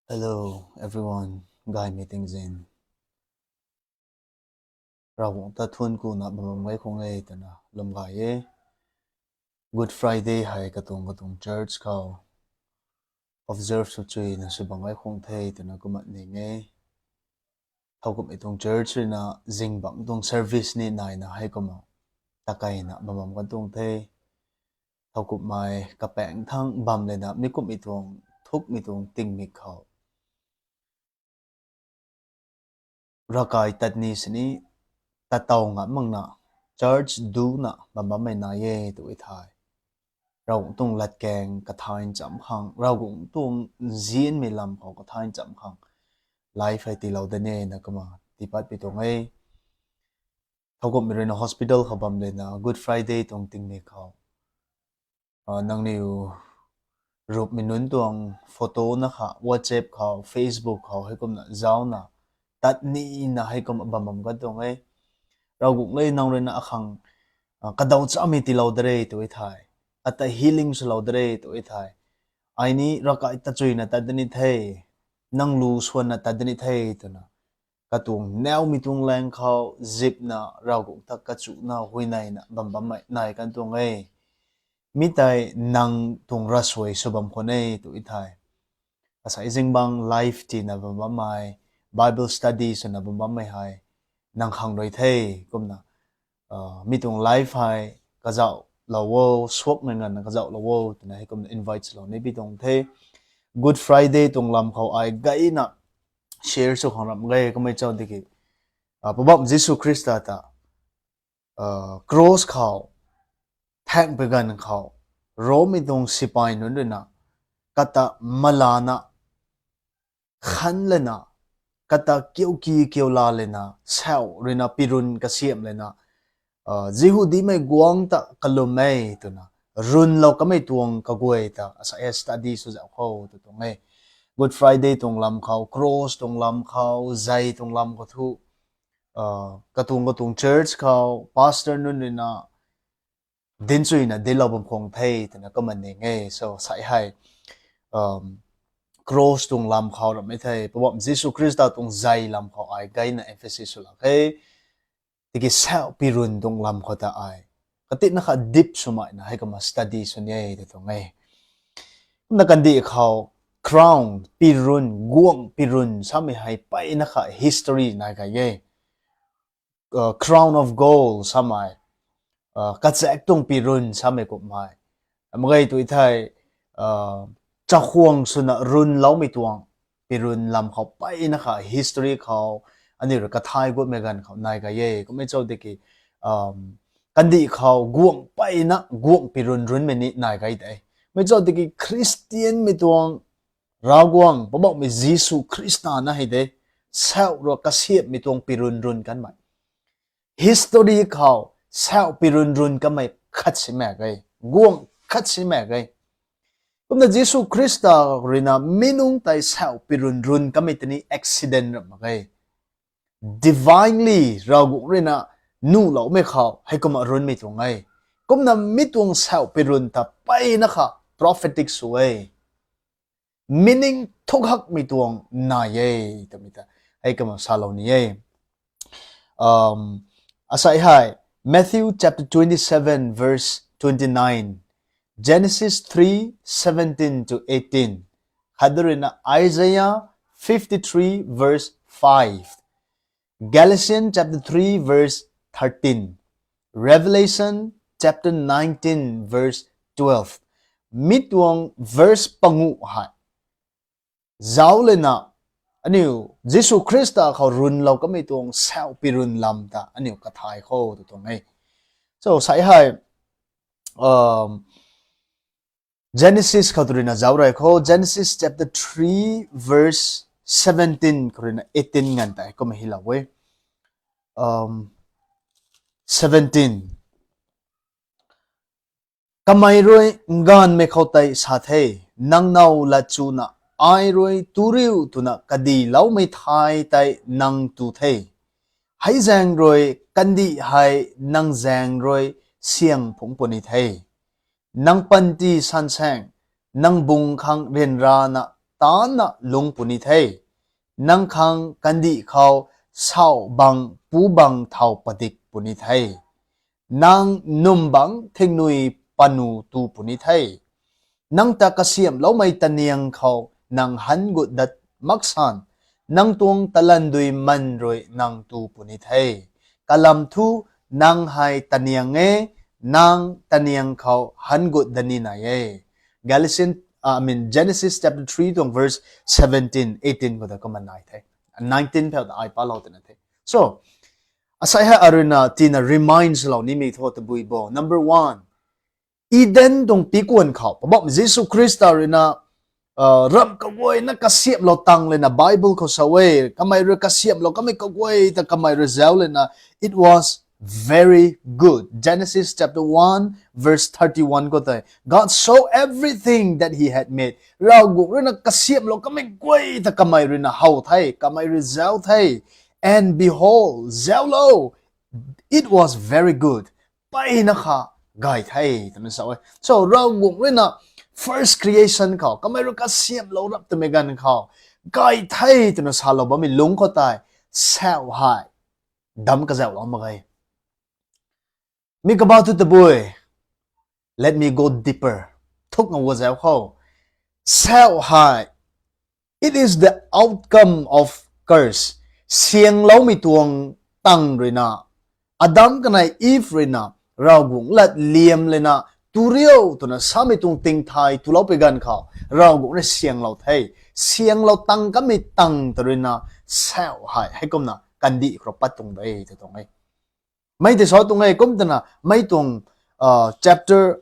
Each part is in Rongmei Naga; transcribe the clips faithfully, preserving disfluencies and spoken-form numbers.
Hello everyone, gaymei tingzin. Ravguangc ta thuanc kuna bam bam gay khang e twna lwm gay e. Good Friday hei katuang katuang church khou observe sw chuina sw bam gay khang the twna kumna ning e. Thowkumhmei tuang church ruina zingbangc tuang service ni naina hei kumna takeyna bam bam kan tuang the. Thowkumhmei kapaeng thang bam lana mi kumhmei tuang thukmei tuang tingmik khou ravkai tat ni sini tat tow ngamv makna church duna bam bammei nai e tw e thei. Ravguangc tuang latkaeng kathay ncham khang, Ravguangc tuang nzianmei lam khou kathay ncham khang live hei tiilou da nina kumna tiipatpui tuang e. Thowkumhmei ruina hospital khou bam lana Good Friday tuang tingmik khou nangniw rupmei nunc tuang photo na kha WhatsApp khou, Facebook khou hei kumna zauna tat nina hei kumna bam bam kan tuang e. Ravguangc le nang ruina akhang kadaw chamei tiilou da re tw e thei, ata healing swlou da re tw e thei, ai ni ravkai ta chuina tat da ni the, nang lu swanna tat da ni the twna katuang naumei tuang laeng khou zipna Ravguangc ta kachuna huayneyna bam bammei nai kan tuang e. Mi tei nang tuang ravsuai sw bam khwan e tw e thei, asei zingbangc live tina bam bammei, Bible study swna bam bammei hei nang khang rui the. Kumna mi tuang live hei kazauhlou o, suakmei nganvna kazauhlou o twna hei kumna invite swlou ni pi tuang the. Good Friday tuang lam khou ai gayna share sw khang ramh ge. Kummei chau tiki Poubauhmei Jisu Khrista ta cross khou thaengpui ganv khou Rommei tuang sipai nunc ruina kata malana, khan lana, kata kiuki kiu la lana, sau ruina pirun kasiamh lana Jihudimei guangc ta kalwm e twna runlou kamei tuang kaguay ta asei study sw zauh khou tw tuang e. Good Friday tuang lam khou, cross tuang lam khou, zei tuang lam khou thu katuang katuang church khou pastor nunc ruina dinchuina dinclou bam khang the twna kumna ning e. So sei hei cross tuang lam khou ramhmei the, Poubauhmei Jisu Khrista tuang zei lam khou ai gayna emphasis sw lak khe. Tiki sau pirun tuang lam khou ta ai katina kha deep swmei na hei kumna study sw ni e tw tuang e. Kumna kandih khou crown, pirun, guangc pirun samei hei mpeyna kha history nai kage. Crown of gold samei, kachaek tuang pirun samei kummei, mak ge tu thei, chakhwang swna runloumei tuang pirun lam khou mpeyna kha history khou aniu rui kathay gutmei ganv khou nai kage. Kummei chau tiki kandih khou guangc mpeyna guangc pirun runmei ni nai kage de. Mei chau tiki Christianmei tuang Ravguangc Poubauhmei Jisu Khrista na hei de, sau rui kasiamhmei tuang pirun run kanmei, history khou sau pirun run kanmei khat si mak ge, guangc khat si mak ge. Kumna Jisu Khrista ruina mi nungc tei sau pirun run kanmei tei ni accident ramh mak ge. Divinely Ravguangc ruina nuhloumei khou hei kumna runmei tuang e. Kumna mi tuang sau pirun ta mpeyna kha prophetic sw e. Meaning thukhakmei tuang nai e twmei ta hei kumna salou ni e. Asei hei Matthew chapter twenty-seven verse twenty-nine, Genesis three seventeen to eighteen, khatdu ruina Isaiah fifty-three verse five, Galatians chapter three verse thirteen, Revelation chapter nineteen verse twelve. Mi tuang verse panguh hei zauc lana aniu Jisu Khrista khou runlou kamei tuang sau pirun lam ta aniu kathay khou tw tuang e. So sei hei Genesis khou tu ruina zauc rey khou, Genesis chapter three verse seventeen khou ruina eighteen nganv tei kumna hilou e. Kamei rui nganvmei khou tei sa the, Nang now lat chuna ai rui tu riu twna kadiloumei thai tei nang tu the. Hei zaeng rui kandih hei nang zaeng rui syang phungc puni the. Nang panty sansaeng, nang bung khang ryanrana taanna lungc puni the. Nang khang kandih khou sau bang pu bang thau padik puni the. Nang num bang thingnui panu tu puni the. Nang ta kasiamhloumei taniang khou nang han gut dat maksan, nang tuang talan dui man rui nang tu puni the. Kalam thu, nang hei taniang e, nang taniang khou han gut dat ni nai e. Galatians, uh, I mean, Genesis chapter three tuang verse seventeen, eighteen khou ta kumna nai the. Nineteen pheu ta ai palou twna the. So, asei hei aruina tina remind swlou nimei thu tabui bo. Number one, Eden tuang pikuan khou Poubauhmei Jisu Khrista ruina, uh, ramh kaguayna kasiamhlou tang lana Bible khou sa e, kamei rui kasiamhlou kamei kaguay ta kamei rui zauc lana, it was very good. Genesis chapter one, verse thirty-one khou tei, God saw everything that he had made. Ravguangc ruina kasiamhlou kamei guay ta kamei ruina how the, kamei rui zauc the. And behold, zauclou, it was very good. Mpeyna kha gay the, twna sa e. So, Ravguangc ruina first creation khou, kamei rui kasiamhlou rap twmei ganv khou, gay the, twna salou bammei lungc khou tei, sau hei dam kazauhlou mak ge. Mi kabah thu tabui, let me go deeper. Thukna gua zauc khou. Sau hei, it is the outcome of curse. Siangloumei tuang tang ruina, Adam kanei Eve ruina, Ravguangc lat liam lana, tu rio twna samei tuang tingthay twlou pui ganv khou, Ravguangc rui sianglou the. Sianglou tang kamei tang ta ruina, sau hei, heikumna kandih khou pat tuang de, tw tuang e. Mei tei sa tuang e, kum twna, mei tuang, uh, chapter,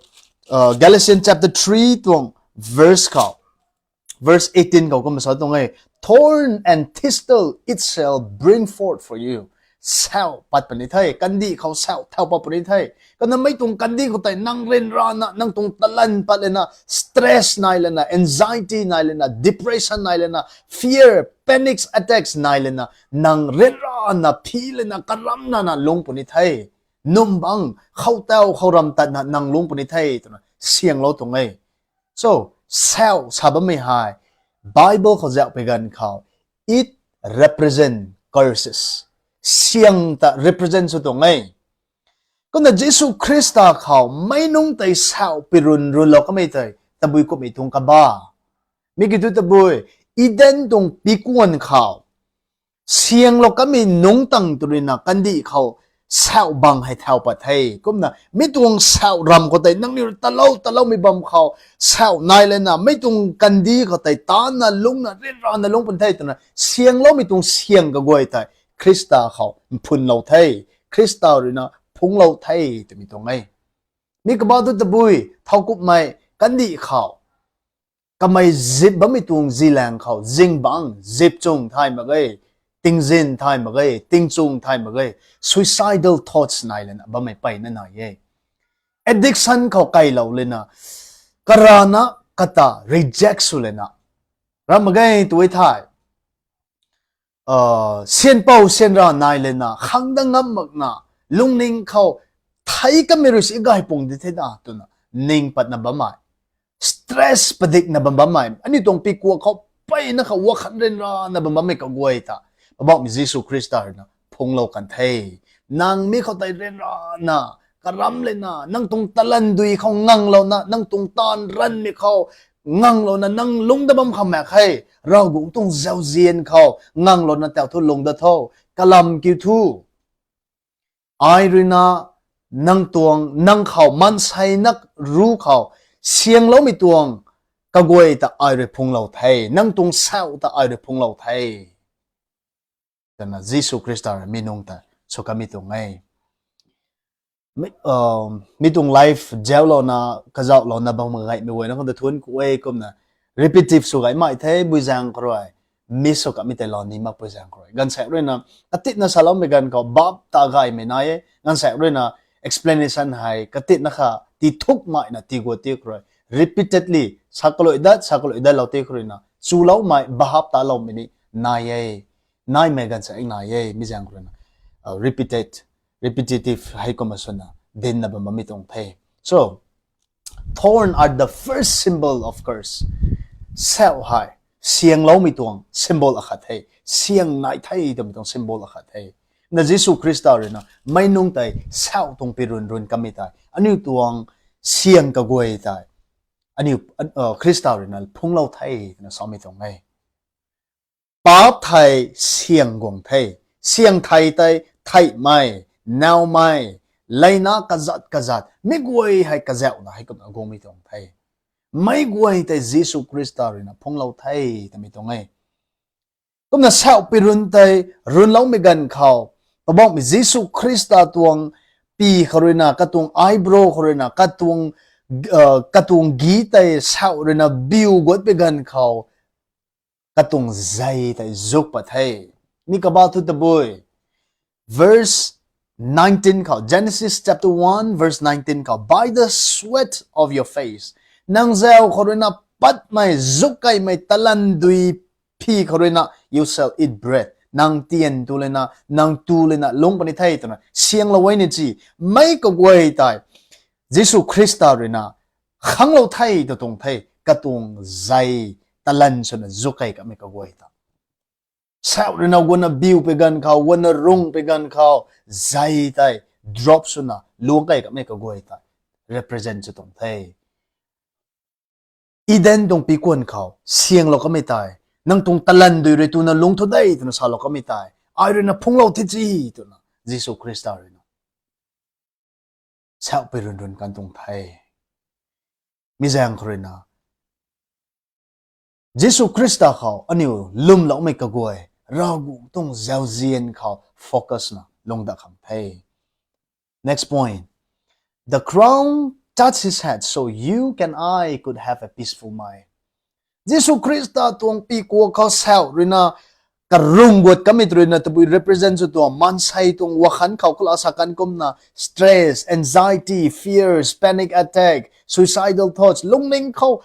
uh, Galatians chapter three tuang verse khou, verse eighteen khou kumna sa tuang e, Thorn and thistle it shall bring forth for you. Sau pat puni the, kandih khou sau thau pat puni the. Kumna mei tuang kandih khou tei nang ryanrana, nang tuang talan pat lana, stress nai lana, anxiety nai lana, depression nai lana, fear, panic attacks nai lana, nang ryanrana, phi lana, karamnana lungc puni the. Num bang, khou tau khou ram tatna nang lungc puni the, twna sianglou tuang e. So, sau sa bammei hei, Bible khou zauc pui ganv khou, it represent curses. Siang ta represent sw tuang e. Kumna Jisu Khrista khou meic nunc tei sau pirun runlou kamei tei, tabui kumhmei tuang kabah. Mi kiu thu tabui, Eden tuang pikuan khou, sianglou kamei nungc tang ta ruina kandih khou, sau bang hei thau pat the. Kumna, mi tuang sau ram khou tei, nangniw talou, taloumei bam khou, sau nai lana, mi tuang kandih khou tei, taanna lungcna, ryanrana lungc pun the twna, siangloumei tuang siang kaguay tei, Khrista khou mphunlou the, Khrista ruina phungclou the, twmei tuang e. Mi kabah thu tabui, thowkumhmei kandih khou, kamei zip bammei tuang zilaeng khou, zingbangc, zip chung thay mak ge, tingzin thay mak ge, tingchung thay mak ge, suicidal thoughts nai lana bammei mpeyna nai e. Addiction khou kailou lana, karana kata reject sw lana, ram mak ge tw e thei, uh, sianpou sianra nai lana, khang dat ngam makna, lungning khou, thei kamei rui si gay pung di the da, twna, ning patna bammei. Stress padikna bam bammei. Aniu tuang pikuak khou mpeyna khou wakhan ryanrana bam bammei kaguay ta, Poubauhmei Jisu Khrista ruina phungclou kan the. Nang mi khou tei ryanrana, karam lana, nang tuang talan dui khou nganglouna, nang tuang taanv ranvmei khou nganglouna, nang lungc dat bam khang mak khe, Ravguangc tuang zauzian khou nganglouna tau thu lungc dat tho, kalam kiu thu. Ai ruina nang tuang, nang khou maansei nak ru khou, siangloumei tuang kaguay ta ai rui phungclou the, nang tuang sau ta ai rui phungclou the, twna Jisu Khrista rui mi nungc ta sw kamei tuang e. Mi, uh, mi tuang life zauclouna, kazauhlouna bam mak gaymei guayna khang ta thuanc ku e kumna, repetitive sw gaymei the, bui zaeng khou rui, miss sw kamei tei lou ni makpui zaeng khou rui. Gaanvsaekc ruina, katitna saloumei ganv khou, bap ta gaymei nai e, gaanvsaekc ruina, explanation hei, katitna kha, ti thukmei na, ti gua ti khou rui. Repeatedly, sa kalui dat, sa kalui datlou ti khou ruina, chuloumei, bahap taloumei ni, nai e, naimei gaanvsaekc nai e, mi zaeng khou ruina, uh, repeated, repetitive hei kumna swna, dincna bam bammei tuang the. So, thorn are the first symbol of curse. Sau hei, siangloumei tuang symbol akhat the. Siang nai the twmei tuang symbol akhat the. Na Jisu Khrista rui na meic nunc tei sau tuang pirun run kamei tei aniu tuang siang kaguay tei aniu, Khrista rui na phungclou the twna samei tuang e. Paap thei siang guang the. Siang thei tei theihmei, nowmei, leina kazat kazat, mi guay hei kazauhna hei kumna guangmei tuang the. Meic guay tei Jisu Khrista rui na phungclou the twmei tuang e. Kumna sau pirun tei runloumei ganv khou, Poubauhmei Jisu Khrista tuang pi khou rui na, katuang eyebrow khou rui na, katuang, katuang gi tei sau rui na biu guat pei ganv khou, katuang zei tei zuk pat the. Mi kaba thu tabui verse nineteen khou, Genesis chapter one verse nineteen khou, by the sweat of your face, nang zau khou rui na patmei zuk keymei talan dui phi khou rui na you shall eat bread, nang tian tu lana, nang tu lana lungc puni the twna sianglou e ni ci. Meic kaguay tei Jisu Khrista rui na khanglou the tw tuang the, katuang zei talan swna zuk key kamei kaguay ta. Sau rui na guanna biu pei ganv khou, guanna rung pei ganv khou, zei tei drop swna lungc key kamei kaguay tei represent sw tuang the. Eden tuang pikuan khou sianglou kamei tei, nang tuang talan dui rui tuna lungc thu de twna salou kamei tei, ai rui na phungclou the ci twna Jisu Khrista rui na sau pirun run kan tuang the. Mi zaeng khou rui na Jisu Khrista khou aniu lwmloumei kaguay, Ravguangc tuang zauzian khou focus na lungc dat khang the. Next point. The crown touched his head so you and I could have a peaceful mind. Jisu Khrista tuang pikuak khou sau rui na karung guat kamei rui na tabui represent sw tuang, maansei tuang wakhan khou kala sa kan kumna stress, anxiety, fears, panic attack, suicidal thoughts, lungning khou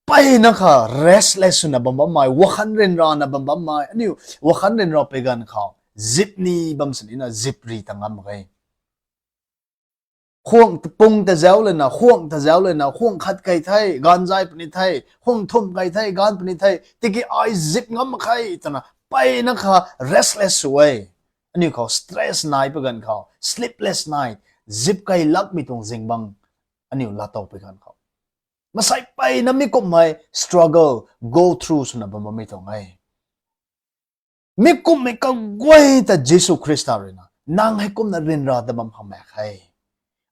mpeyna kha restless swna bam bammei, wakhan ryanrana bam bammei, aniu wakhan ryanra pei ganv khou zip ni bam sini na zip ri ta ngam mak ge. Khuang pung ta zauc lana, khuang ta zauc lana, khuang khat key the, gaanv zay puni the, khuang thumh key the, gaanv puni the, tiki ai zip ngam mak khe twna mpeyna kha restless sw e. Aniu khou stress nai pei ganv khou, sleepless night, zip key lakmei tuang zingbangc aniu laatow pei ganv khou, maansei mpeyna mi kumhmei struggle, go through swna bam bammei tuang e. Mi kumhmei kaguay ta Jisu Khrista rui na nang hei kumna ryanra ta bam khang mak khe.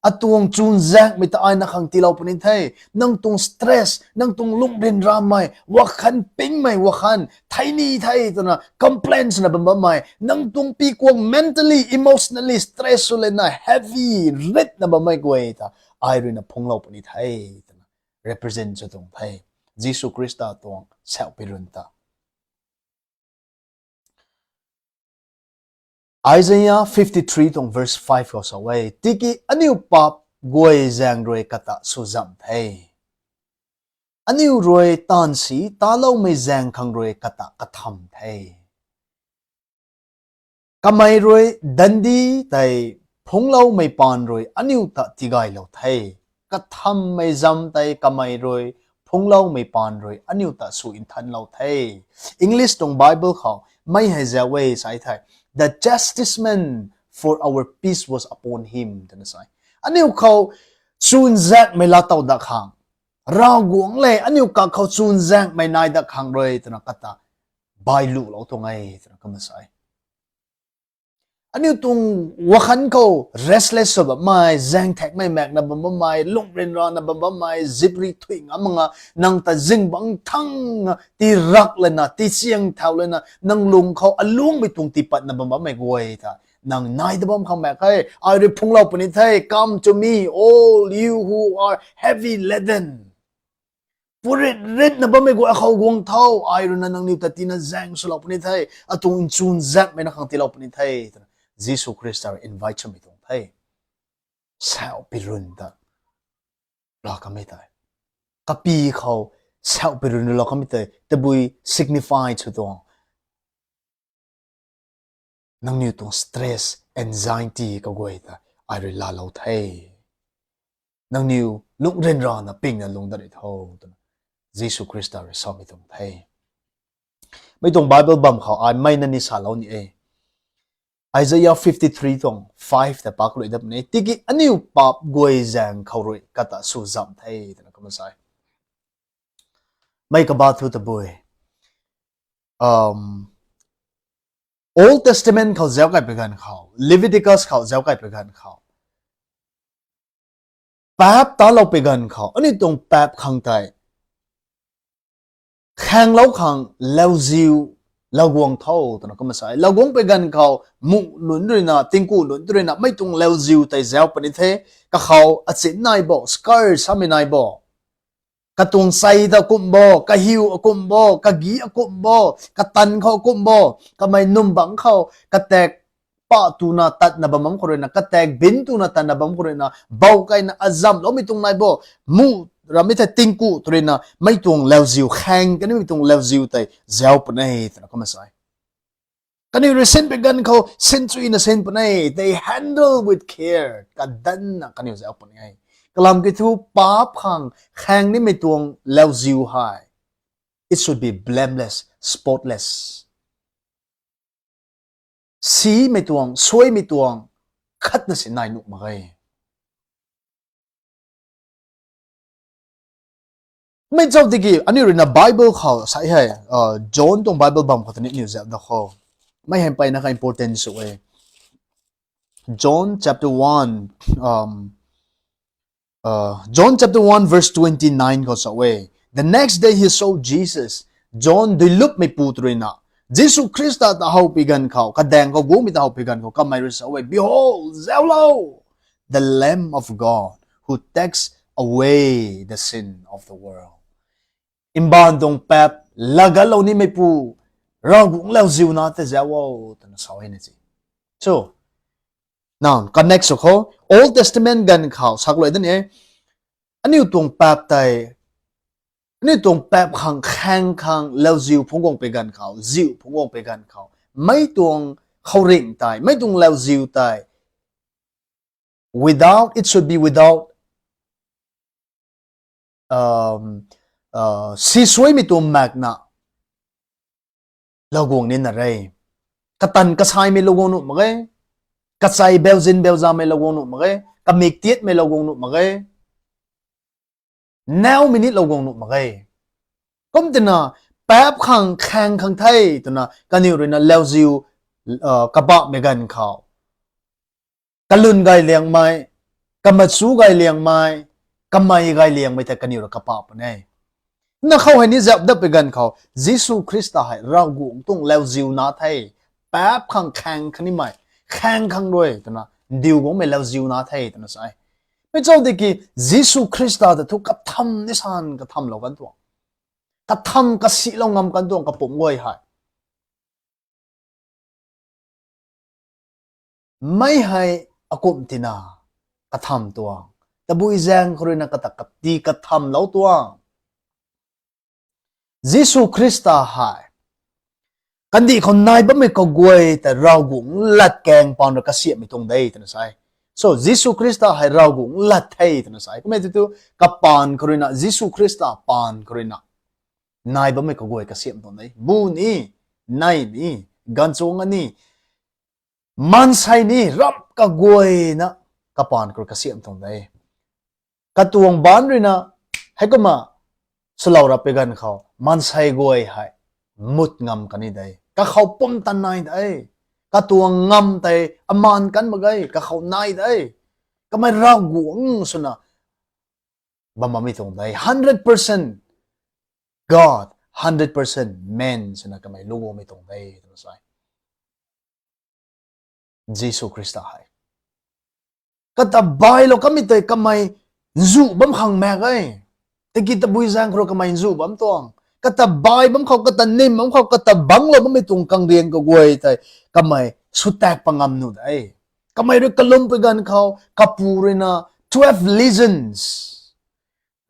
Atuang chuzaenghmei ta ai na khang tiilou puni the. Nang tuang stress, nang tuang lungh ryanramei, wakhan pingmei, wakhan thei ni the twna complain swna bam bammei, nang tuang pikuak mentally, emotionally stress sw lana heavy ritna bammei guay ta ai rui na phungclou puni the twna represent sw tuang the. Jisu Khrista tuang sau pirun ta Isaiah fifty-three tuang verse five khou sa e, tiki aniu paap guay zaeng rui kata swzamh the. Aniu rui taanv si taloumei zaeng khang rui kata katham the. Kamei rui dandi tei phungcloumei paan rui aniu ta tigaylou the. Kathammei zam tei kamei rui phungcloumei paan rui aniu ta sw nthanlou the. English tuang Bible khou mei hei zauc e sa the, the chastisement for our peace was upon him twna sa e. Aniu khou chuzaenghmei laatow dat khang, Ravguangc le aniu kak khou chuzaenghmei nai dat khang rui twna kata bailuhlou tuang e twna kumna sa e. Aniu tuang wakhan khou restless sw bammei, zaeng thakmei maekna bam bammei, lungh ryanrana bam bammei, zip ri thuy ngam mak nga, nang ta zingbangc thang tirak lana, tichiang thau lana, nang lung khou alungmei tuang tiipatna bam bammei guay ta nang nai ta bam khang mak khe. Ai rui phungclou puni the, come to me, all you who are heavy laden. Purit ritna bammei guay khou guang tho, ai rui na nangniw ta tina zaeng swlou puni the, atuang chuzaenghmei na khang tiilou puni the twna Jisu Khrista rui invite swmei tuang the. Sau pirun ta laa kamei tei, kapi khou sau pirun laa kamei tei tabui signify sw tuang, nangniw tuang stress, anxiety kaguay ta ai rui laalou the. Nangniw lungh ryanrana pingna lung dat ri tho twna Jisu Khrista rui samei tuang the. Mei tuang Bible bam khou ai mei na ni salou ni e. Isaiah fifty three tuang five ta pak lui dat puni e, tiki aniu paap guay zaeng khou rui kata sw zam the twna kumna sa e. Mei kaba thu tabui, Old Testament khou zauc kai pui ganv khou, Leviticus khou zauc kai pui ganv khou, paap talou pui ganv khou aniu tuang paap khang tei khaenglou khang lauziu, lauguang tho twna kumna sa e. Lauguang pui ganv khou muh nunc ruina, tingku nunc ruina mei tuang lauziu tei zauc puni the. Kakhou achin nai bo, scar samei nai bo, katuang chei ta kum bo, kahiu akum bo, kagi akum bo, katan khou akum bo, kamei num bangc khou katak pa tuna tatna bam bam khou ruina, katak bin tuna tatna bam khou ruina, bou kaina azamhloumei tuang nai bo, muh ramei thei tingku tw ruina mei tuang lauziu, khaeng kanimei tuang lauziu tei zauc puni e twna kumna sa e. Kaniw rui sin pui ganv khou sinchuina sin puni e, they handle with care, kadanna kaniw zauc puni e. Kalam kiu thu paap khang khaeng nimei tuang lauziu hei, it should be blameless, spotless. Simei tuang, suaimei tuang khatna si nai nuh mak ge. Mei chau tiki aniu ruina Bible khou sa hei, John tuang Bible bam khou tei ni aniu zauc da kho. Mei hei mpeyna kha important sw e. John chapter one, John chapter one verse twenty nine khou sa e, the next day he saw Jesus. John duilupmeipu tw ruina Jisu Khrista ta how pui ganv khou, kadaeng khou guangmei ta how pui ganv khou kamei rui sa e, behold, zauclou, the Lamb of God who takes away the sin of the world. Mbaanv tuang paap lagatlou nimeipu, Ravguangc lauziu na tei zauc o twna sa e na si. So, now connect sw kho, Old Testament ganv khou sak lui dat ni e, aniu tuang paap tei, aniu tuang paap khang khaeng khang lauziu phungc guang pui ganv khou, ziu phungc guang pui ganv khou, mei tuang khouringh tei, mei tuang lauziu tei, without, it should be without, sisuaimei tuang maekna lauguang nina re. Katan kasaimei lauguang nuh mak ge, kachei bauzin bauzamei lauguang nuh mak ge, kamik tiatmei lauguang nuh mak ge, naumei ni lauguang nuh mak ge. Kum tina, paap khang khaeng khang the twna kaniw ruina lauziu kabahmei ganv khou, kalun gay liangmei, kamachu gay liangmei, kamei gay liangmei tei kaniw rui kabah puni e. Na khou hei ni zauc dat pui ganv khou Jisu Khrista hei Ravguangc tuang lauziu na the, paap khang khaeng khatnimei, khaeng khang rui twna ndiu guangmei lauziu na the twna sa e. Mei chau tiki Jisu Khrista ta thu katham ni san kathamlou kan tuang, katham kasihlou ngam kan tuang kapumc guay hei. Mei hei akumh tina katham tuang, tabui zaeng khou ruina kata kati kathamlou tuang. Jisu Khrista hei kandih khou nai bammei kaguay ta Ravguangc latkaeng paan rui kasiamhmei tuang de twna sa e. So, Jisu Khrista hei Ravguangc lat the twna sa e. Kummei tu tu kapaan khou ruina, Jisu Khrista paan khou ruina nai bammei kaguay kasiamh tuang de. Bu ni, nei ni, ganvchuang ni, maansei ni, rap kaguayna kapaan khou rui kasiamh tuang de. Katuang baanc ruina, heikumna swlou rap pui ganv khou maansei guay hei mut ngam kan ni de. Kakhou pumtan nai de. Katuang ngam tei amaan kan mak ge, kakhou nai de. Kamei Ravguangc swna bam bammei tuang de. Hundred percent God, hundred percent man swna kamei lungmei tuang de twna sa e. Jisu Khrista hei kata bailou kamei tei kamei nzu bam khang maek e. Tiki tabui zaeng khou rui kamei nzu bam tuang, kata bai bam khou, kata nim bam khou, kata bangclou bammei tuang kangrian kaguay tei kamei swtak pa ngam nuh de. Kamei rui kalum pui ganv khou kapu ruina twelve legions,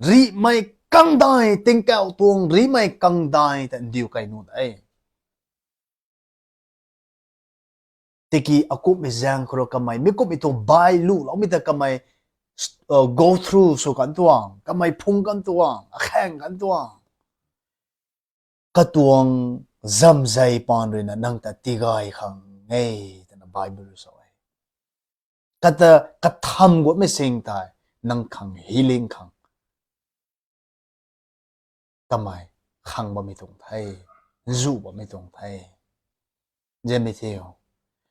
rihmei kangdai, tingkauh tuang rihmei kangdai ta ndiu kei nuh de. Tiki akumhmei zaeng khou rui kamei mi kumhmei tuang bai luloumei ta kamei go through sw kan tuang, kamei phungc kan tuang, akhaeng kan tuang. Katuang zamzei paan ruina nang ta tigay khang e, twna Bible rui sa e. Kata katham guatmei sing tei nang khang healing khang kamei khang bammei tuang the, nzu bammei tuang the. Zemei the.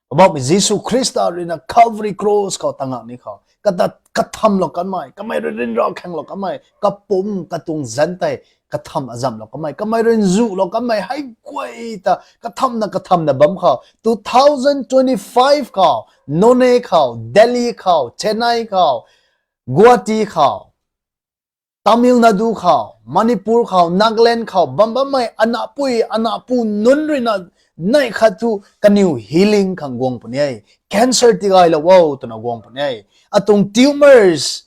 Poubauhmei Jisu Khrista ruina Calvary Cross khou tangak ni khou kata kathamlou kanmei, kamei rui ryanra khaenglou kanmei, kapumc katuang zanc tei katham azamhlou kanmei, kamei rui nzulou kanmei hei guay ta kathamna kathamna bam khou two thousand twenty-five khou, Noney khou, Delhi khou, Chennai khou, Guwahati khou, Tamil Nadu khou, Manipur khou, Nagaland khou bam bammei anapui anapu nunc ruina neih khat thu kaniw healing khang guang puni e. Cancer tigaylou o twna guang puni e. Atuang tumors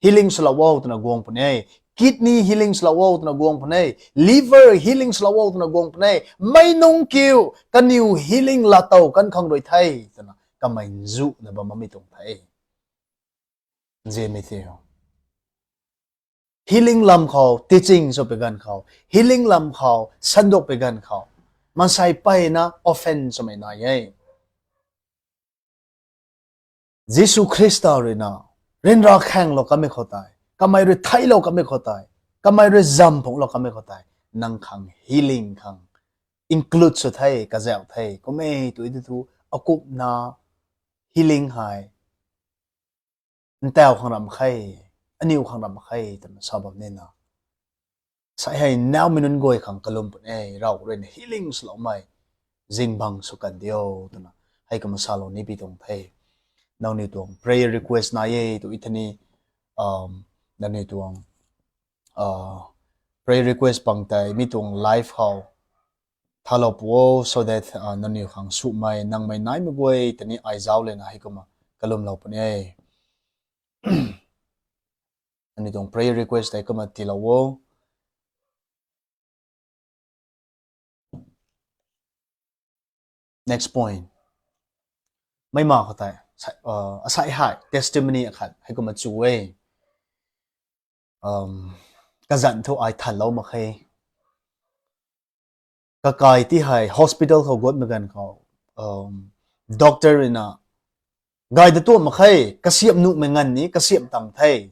healing swlou o twna guang puni e. Kidney healing swlou o twna guang puni e. Liver healing swlou o twna guang puni e. Meic nunc kiu kaniw healing laatow kan khang rui the twna kamei nzuna bam bammei tuang the. Zemei the. Healing lam khou teaching sw pui ganv khou, healing lam khou sanduk pui ganv khou, maansei mpeyna offend swmei nai e. Jisu Khrista ruina ryanra khaenglou kanmei khou tei, kamei rui theiclou kanmei khou tei, kamei rui zam phunglou kanmei khou tei, nang khang healing khang include sw the, kazauh the. Kum e tu tu akumhna healing hei ntau khang ram khe, aniw khang ram khe twna sa bam nina. Sai hei naumei nunc guay khang kalum puni e, Rav ruina healing swloumei zingbangc sw kan diu twna hei kumna salou nipui tuang the. Nangniw tuang prayer request nai e tu ithani, nangniw tuang prayer request pang tei mi tuang live khou thalou pu o, so that nangniw khang sumei nangmei naimei guay tei ni ai zauc lana hei kumna kalumlou puni e. Nangniw tuang prayer request tei kumna tiilou o. Next point. Mei ma khou tei asai hei testimony akhat hei kumna chu e. Kazanc thu ai thanlou mak khe. Kakai ti hei hospital khou guatmei ganv khou doctor ruina gay da tuam mak khe, kasiamh nuhmei nganv ni kasiamh tang the.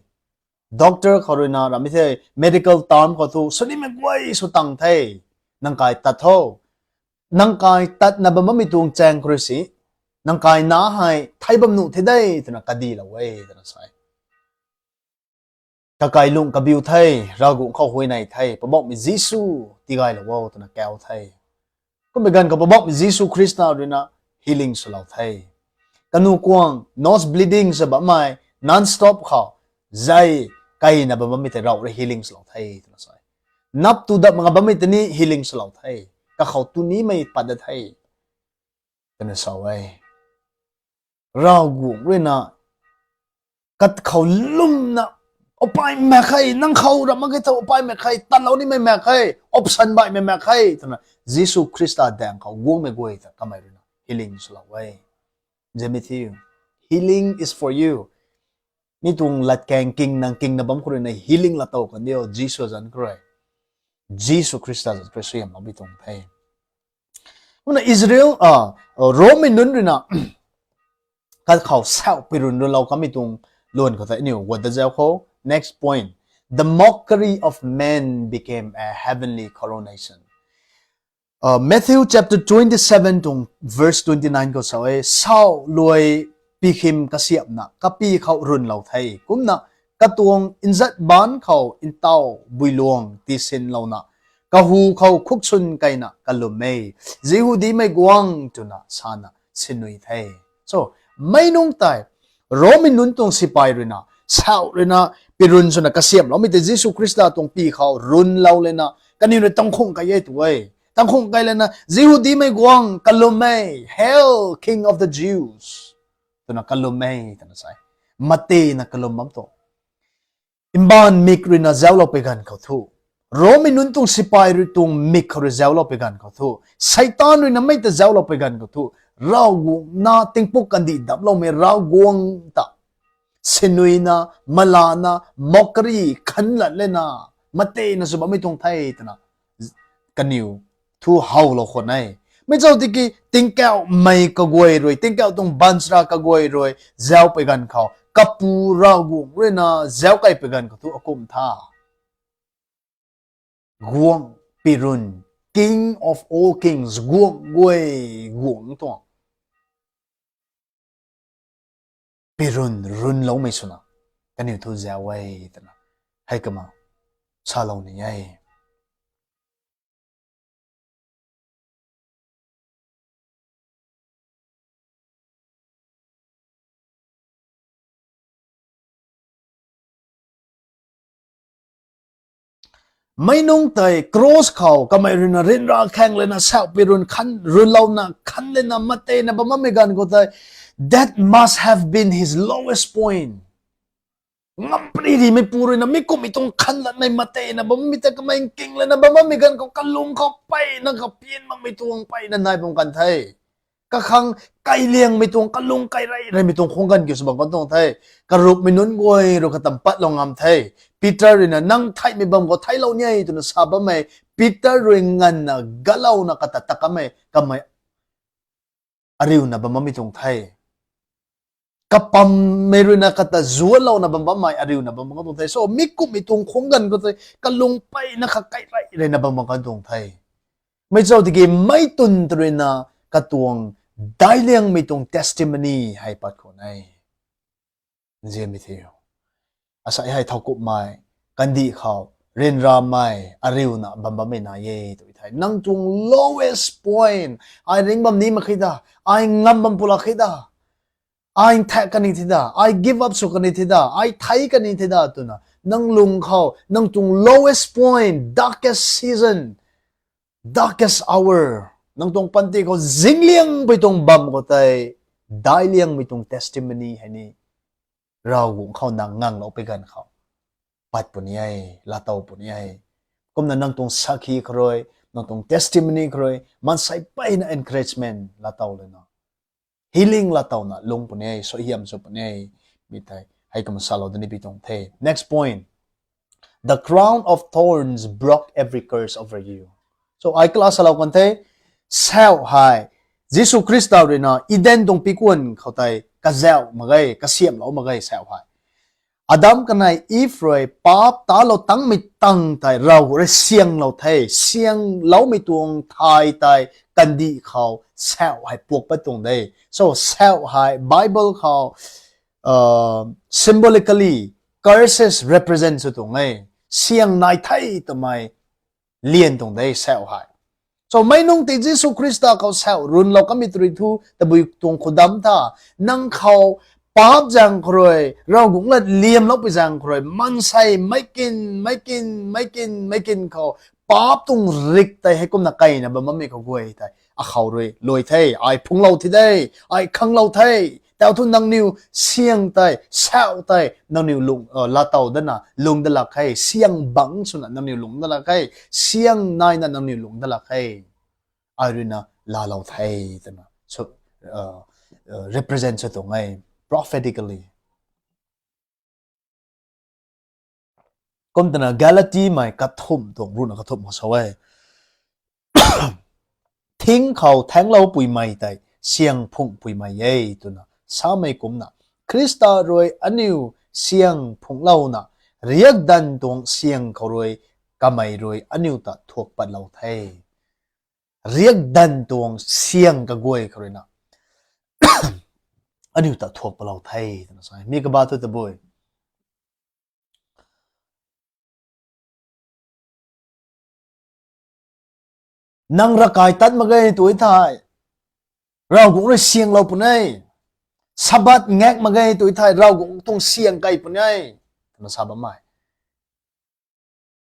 Doctor khou ruina ramei the, medical term khou thu swnimei guay sw tang the. Nang kai tat tho. Nang kai tatna bam bammei tuang chaeng khou rui si, nang kai na hei thei bam nuh the de twna kadilou e twna sa e. Kakai lung kabiu the, Ravguangc khou huayney the, Poubauhmei Jisu tigaylou o twna kau the. Kummei ganv khou Poubauhmei Jisu Khrista ruina healing swlou the. Kanu kuang nose bleeding sa bammei non-stop khou zei kaina bam bammei tei Rav rui healing swlou the twna sa e. Nap tu dap mak nga bammei tei ni healing swlou the. Kakhou tu nimei pat da the twna sa e. Ravguangc ruina kat khou lumna, upai mak khe, nang khou ram mak khe tho, upai mak khe, tanlou nimei mak khe, option baihmei mak khe twna Jisu Khrista daeng khou guangmei guay ta kamei ruina healing swlou e. Zemei thiu, healing is for you. Mi tuang latkaeng kingna kingna bam khou ruina healing laatow kan diu, Jisu zanc khou rui, Jisu Khrista zanc khou rui suaihiamloumei tuang the. Kumna Israel, Rommei nunc ruina kat khou sauh pirun runlou kamei tuang luan khou tei aniu guat da zau khou. Next point, the mockery of men became a heavenly coronation. Matthew chapter twenty-seven tuang verse twenty-nine khou sa e, sauh luai pikhim kasiamhna kapy khou runlou the. Kumna katuang nzat baanc khou ntaw builuang tisinlouna kahu khou khuksun keyna kalum e, Jihudimei guangc twna sana sinui the. So, meic nunc tei Rommei nunc tuang sipai ruina, sauh ruina, pirun swna kasiamhloumei tei Jisu Khrista tuang py khou runlou lana kaniw rui tangkhung key e tu e. Tangkhung key lana Jihudimei guangc kalum e, Hail, King of the Jews twna kalum e twna sa e. Matena kalum bam tu. Mbaanv mik ruina zauclou pui ganv khou thu, Rommei nunc tuang sipai rui tuang mik khou rui zauclou pui ganv khou thu, Seitaan ruina mei ta zauclou pui ganv khou thu, Ravguangc na tingpuk kandih damcloumei Ravguangc ta sinuina, malana, mockery, khanlat lana, matena sw bammei tuang the twna kaniw thu howlou khwan e. Mi zauc tiki tingkauhmei kaguay rui, tingkauh tuang baanchara kaguay rui zauc pui ganv khou, Kapu Ravguangc ruina zauc kei pui ganv khou thu akumh tha. Guangc pirun, King of all kings, guangc guay guangc tuang pirun runloumei swna kaniw thu zauc e twna hei kumna salou ni e. Meic nunc tei cross khou kamei ruina ryanra khaeng lana sauhpui run khan, runlouna khan lana mateyna bam bammei ganv khou tei, that must have been his lowest point. Ngam puni rimeipu ruina mi kumhmei tuang khan lanmei mateyna bam bammei tei kamei nking lana bam bammei ganv khou kalung khou peyna kapian makmei tuang peyna nai bam kan the. Kakhang kailiangmei tuang, kalung kai rey reymei tuang khwang ganv kiu sw bam kan tuang the. Karupmei nunc guay rui kata mpat lou ngam the. Peter ruina nang theihmei bam khou theiclou ni e twna sa bammei Peter rui nganvna galouna kata takammei kamei ariuna bam bammei tuang the. Kapammei ruina kata zuanlouna bam bammei ariuna bam bam kan tuang the. So mi kumhmei tuang khwang ganv khou tei kalung peyna kha kai rey reyna bam bam kan tuang the. Mi zauc tiki meic twn tw ruina katuang daic liangmei tuang testimony hei pat khwan e. Nzianmei thiu, asei hei thowkumhmei kandih khou ryanramei ariuna bam bammei nai e tw thei, nang tuang lowest point, ai ringc bam ni mak khe da, ai ngam bam pulak khe da, ai nthak kani the da, ai give up sw kani the da, ai thei kani the da twna nang lung khou nang tuang lowest point, darkest season, darkest hour, nang tuang panty khou zingliangpui tuang bam khou tei daic liangmei tuang testimony hei ni Ravguangc khou nang nganglou pui ganv khou pat puni e, laatow puni e. Kumna nang tuang sakhi khou rui, nang tuang testimony khou rui maansei peyna encouragement laatow lana, healing laatowna lung puni e, suaihiam sw puni e. Mi tei hei kumna salou da ni pi tuang the. Next point. The crown of thorns broke every curse over you. So ai kala salou kan the, sauh hei Jisu Khrista ruina Eden tuang pikuan khou tei kazauh mak ge, kasiamhlou mak ge sauh hei. Adam kanei Eve rui paap talou tangmei tang tei Ravguangc rui sianglou the, siangloumei tuang thay tei kandih khou sauh hei puak pat tuang de. So sauh hei Bible khou symbolically curses represent sw tuang e. Siang nai the twmei lian tuang de sauh hei. So meic nunc tei Jisu Khrista khou sauh runlou kamei tw rui thu tabui tuang khudam tha, nang khou paap zaeng khou rui, Ravguangc lat liamloupui zaeng khou rui, maansei meic kin, meic kin, meic kin, meic kin khou paap tuang rik tei heikumna kaina bam bammei khou guay tei akhou rui luai the, ai phunglou thi de, ai khanglou the. Tau thu nangniw siang tei, sauh tei nangniw lung, laatow dana lung da lak khe, siang bangc swna nangniw lung da lak khe, siang naina nangniw lung da lak khe. Ai ruina laalou the twna represent sw tuang e, prophetically. Kum twna Galatimei kathumh tuang ruhna kathumh khou sa e, thing khou thaengclou puimei tei siang phungh puimei e twna samei kumcna, Khrista rui aniu siang phungclouna, riakdanv tuang siang khou rui kamei rui aniu ta thuak patlou the. Riakdanv tuang siang kaguay khou ruina aniu ta thuak patlou the twna sa e. Mi kaba thu tabui, nang ravkai tat mak ge tw thei, Ravguangc rui sianglou puni e. Sabbath ngak mak ge tw thei, Ravguangc tuang siang kei puni e twna sa bammei.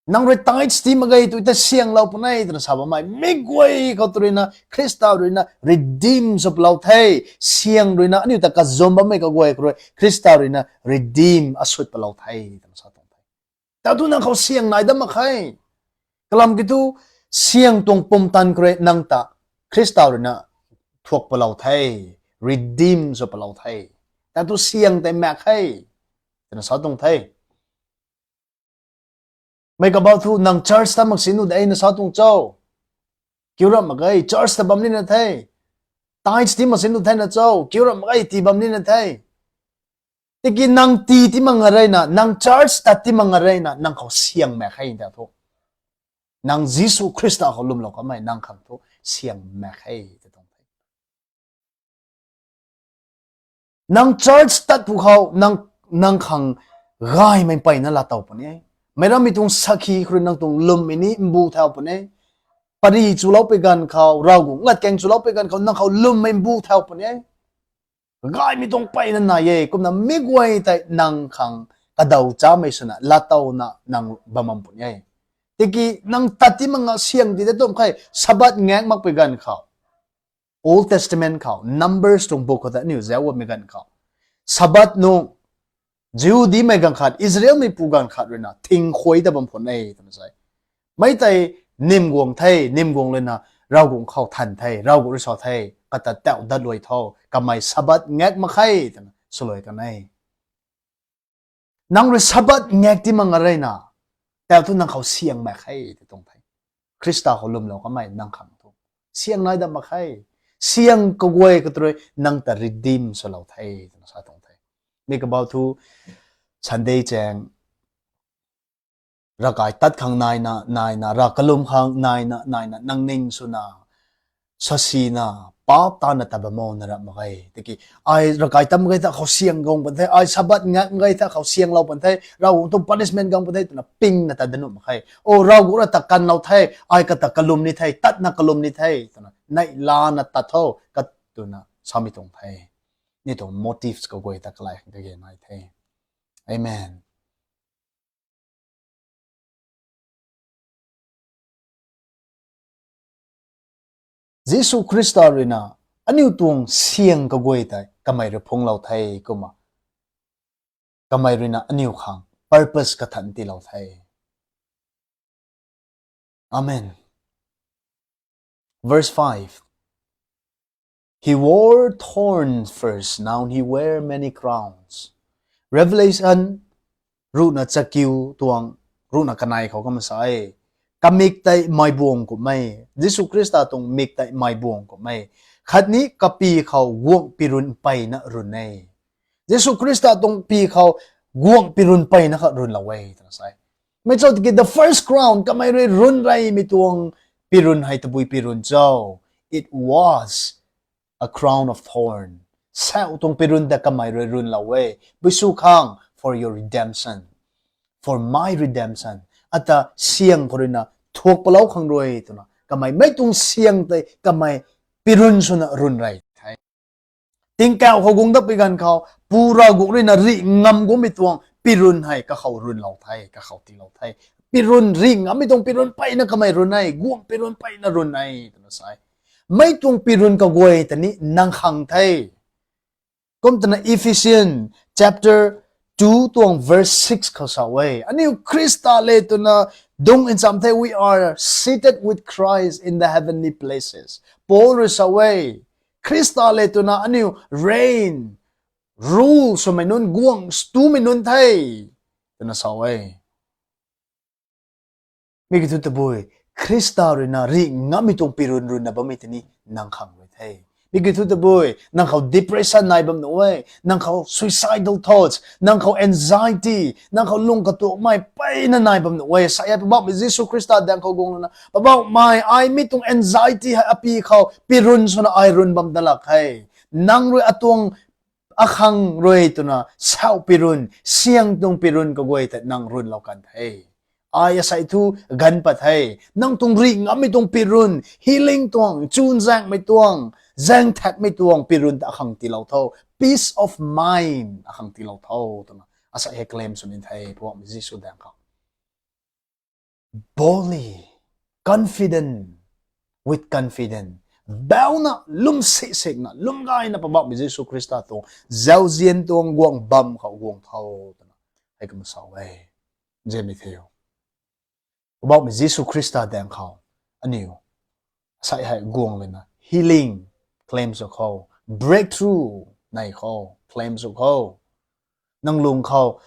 Nang rui tithes ti mak ge tw thei sianglou puni e twna sa bammei. Mi guay khou tw ruina Khrista ruina redeem sw patlou the. Siang ruina aniu ta kazum bammei kaguay khou rui Khrista ruina redeem asut patlou the twna sa tuang the. Tau thu nang khou siang nai dat mak khe. Kalam kiu thu siang tuang pumtan khou rui nang ta Khrista ruina thuak patlou the, redeem sw patlou the. Tau thu siang tei mak khe twna sa tuang the. Mei kabau thu nang church ta mak si nu de na sa tuang cho. Kiu ram mak ge, church ta bam nina the. Tithes tii mak sin tu the na cho, kiu ram mak ge, tii bam nina the. Tiki nang tii tii mak nga reyna, nang church tat tii mak nga reyna, nang khou siang mak khe ta thu. Nang Jisu Khrista khou lwmlou kamei nang khang thu siang mak khe ta tuang the. Nang church tat pw khou, nang, nang khang gaymei mpeyna laatow puni e. Meic rammei tuang sakhi khou rui nang tuang lwmmei ni mbu thau puni e. Pary chulou pui ganv khou, Ravguangc latkaeng chulou pui ganv khou, nang khou lwmmei mbu thau puni e. Gaymei tuang mpeyna nai e, kumna mi guay tei nang khang kadaw chamei swna, laatowna nang bam bam puni e. Tiki nang tat tii mak nga siang tii de tum khe, Sabbath ngak mak pui ganv khou. Old Testament khou, Numbers tuang book khou ta aniu zauc bammei ganv khou. Sabbath nung, Jihudimei ganv khat, Israelmei pu ganv khat ruina, thing khuay ta bam phun e, twna sa e. Mei tei nym guang the, nym guang luna, Ravguangc khou than the, Ravguangc rui sa the, kata tau dat luai tho, kamei Sabbath ngak mak khe, twna swluai kan e. Nang rui Sabbath ngak tii mak nga reyna, tau thu nang khou siang mak khe, ti tuang the. Khrista khou lwmlou kamei nang khang thu siang nai dat mak khe. Siang kaguay kha tu rui nang ta redeem swlou the, twna sa tuang the. Mi kabau thu Sunday chaeng ravkai tat khang naina, naina, rav kalum khang naina, naina, nang ning swna, sasina, paap tana ta bam o na rap mak ge. Tiki, ai ravkai tat mak ge ta khou siang guang pan the, ai Sabbath ngak mak ge ta khou sianglou pan the, Ravguangc tuang punishment guang pan the, twna pingna tat dat nuh mak khe. O, Ravguangc rui ta kanlou the, ai kata kalum ni the, tatna kalum ni the, twna, neihlana tat tho, kat twna, samei tuang the. Ni tuang motives kaguay ta kalai khang kage nai the. Amen. Jisu Khrista ruina aniu tuang siang kaguay tei kamei rui phunglou the kumna, kamei ruina aniu khang purpose kathan tiilou the. Amen. Verse five. He wore thorns first, now he wear many crowns. Revelation ruhna chakiu tuang, ruhna kanei khou kumna sa e. Kamik tei meibuang kumhmei, Jisu Khrista tuang mik tei meibuang kumhmei, khatni kapy khou guangh pirun mpeyna run e. Jisu Khrista tuang py khou guangh pirun mpeyna kha runlou e, twna sa e. Mei cho tiki the first crown, kamei rui run reymei tuang pirun hei tabui pirun cho? It was a crown of thorn. Sau tuang pirun ta kamei rui runlou e. Bui sw khang, for your redemption. For my redemption. Ata siang khou ruina thuak palou khang rui twna, kamei mei tuang siang tei kamei pirun swna run rey the. Tingkauh khou guang dat pui ganv khou, Pu Ravguangc ruina rih ngam guangmei tuang pirun hei kakhou runlou the, kakhou tiilou the. Pirun rih ngammei tuang pirun mpeyna kamei run e, guangh pirun mpeyna run e, twna sa e. Mei tuang pirun kaguay ta ni nang khang the. Kum twna Ephesians chapter two tuang verse six khou sa e. Aniu Khrista le twna dung ncham the, we are seated with Christ in the heavenly places. Paul rui sa e, Khrista le twna aniu reign, rule swmei nunc, guangh stumei nunc the, twna sa e. Mi kiu thu tabui, Khrista ruina rih ngammei tuang pirun runna bammei ta ni nang khang rui the. Mi kiu thu tabui, nang khou depression nai bam nuh e, nang khou suicidal thoughts, nang khou anxiety, nang khou lung katuakmei mpeyna nai bam nuh e. Sa e, Poubauhmei Jisu Khrista daeng khou guang lana, Poubauhmei, ai mi tuang anxiety hei apy khou pirun swna ai run bam dat lak khe. Nang rui atuang akhang rui twna sau pirun, siang tuang pirun kaguay tei nang runlou kan the. Ai asei thu ganv pat the. Nang tuang rih ngammei tuang pirun, healing tuang, chunzaenghmei tuang, zaeng thakmei tuang pirun ta akhang tiilou tho. Peace of mind akhang tiilou tho, twna asei hei claim sw ni the, Poubauhmei Jisu daeng khou. Boldly, confident, with confidence. Bauna, lwm si sikna, lwm gayna Poubauhmei Jisu Khrista tuang zauzian tuang guang bam khou guang tho, twna hei kumna sa e. Nzianmei thiu, Poubauhmei Jisu Khrista daeng khou aniu asei hei guang lana healing claim sw khou, breakthrough nai khou claim sw khou. Nang lung khou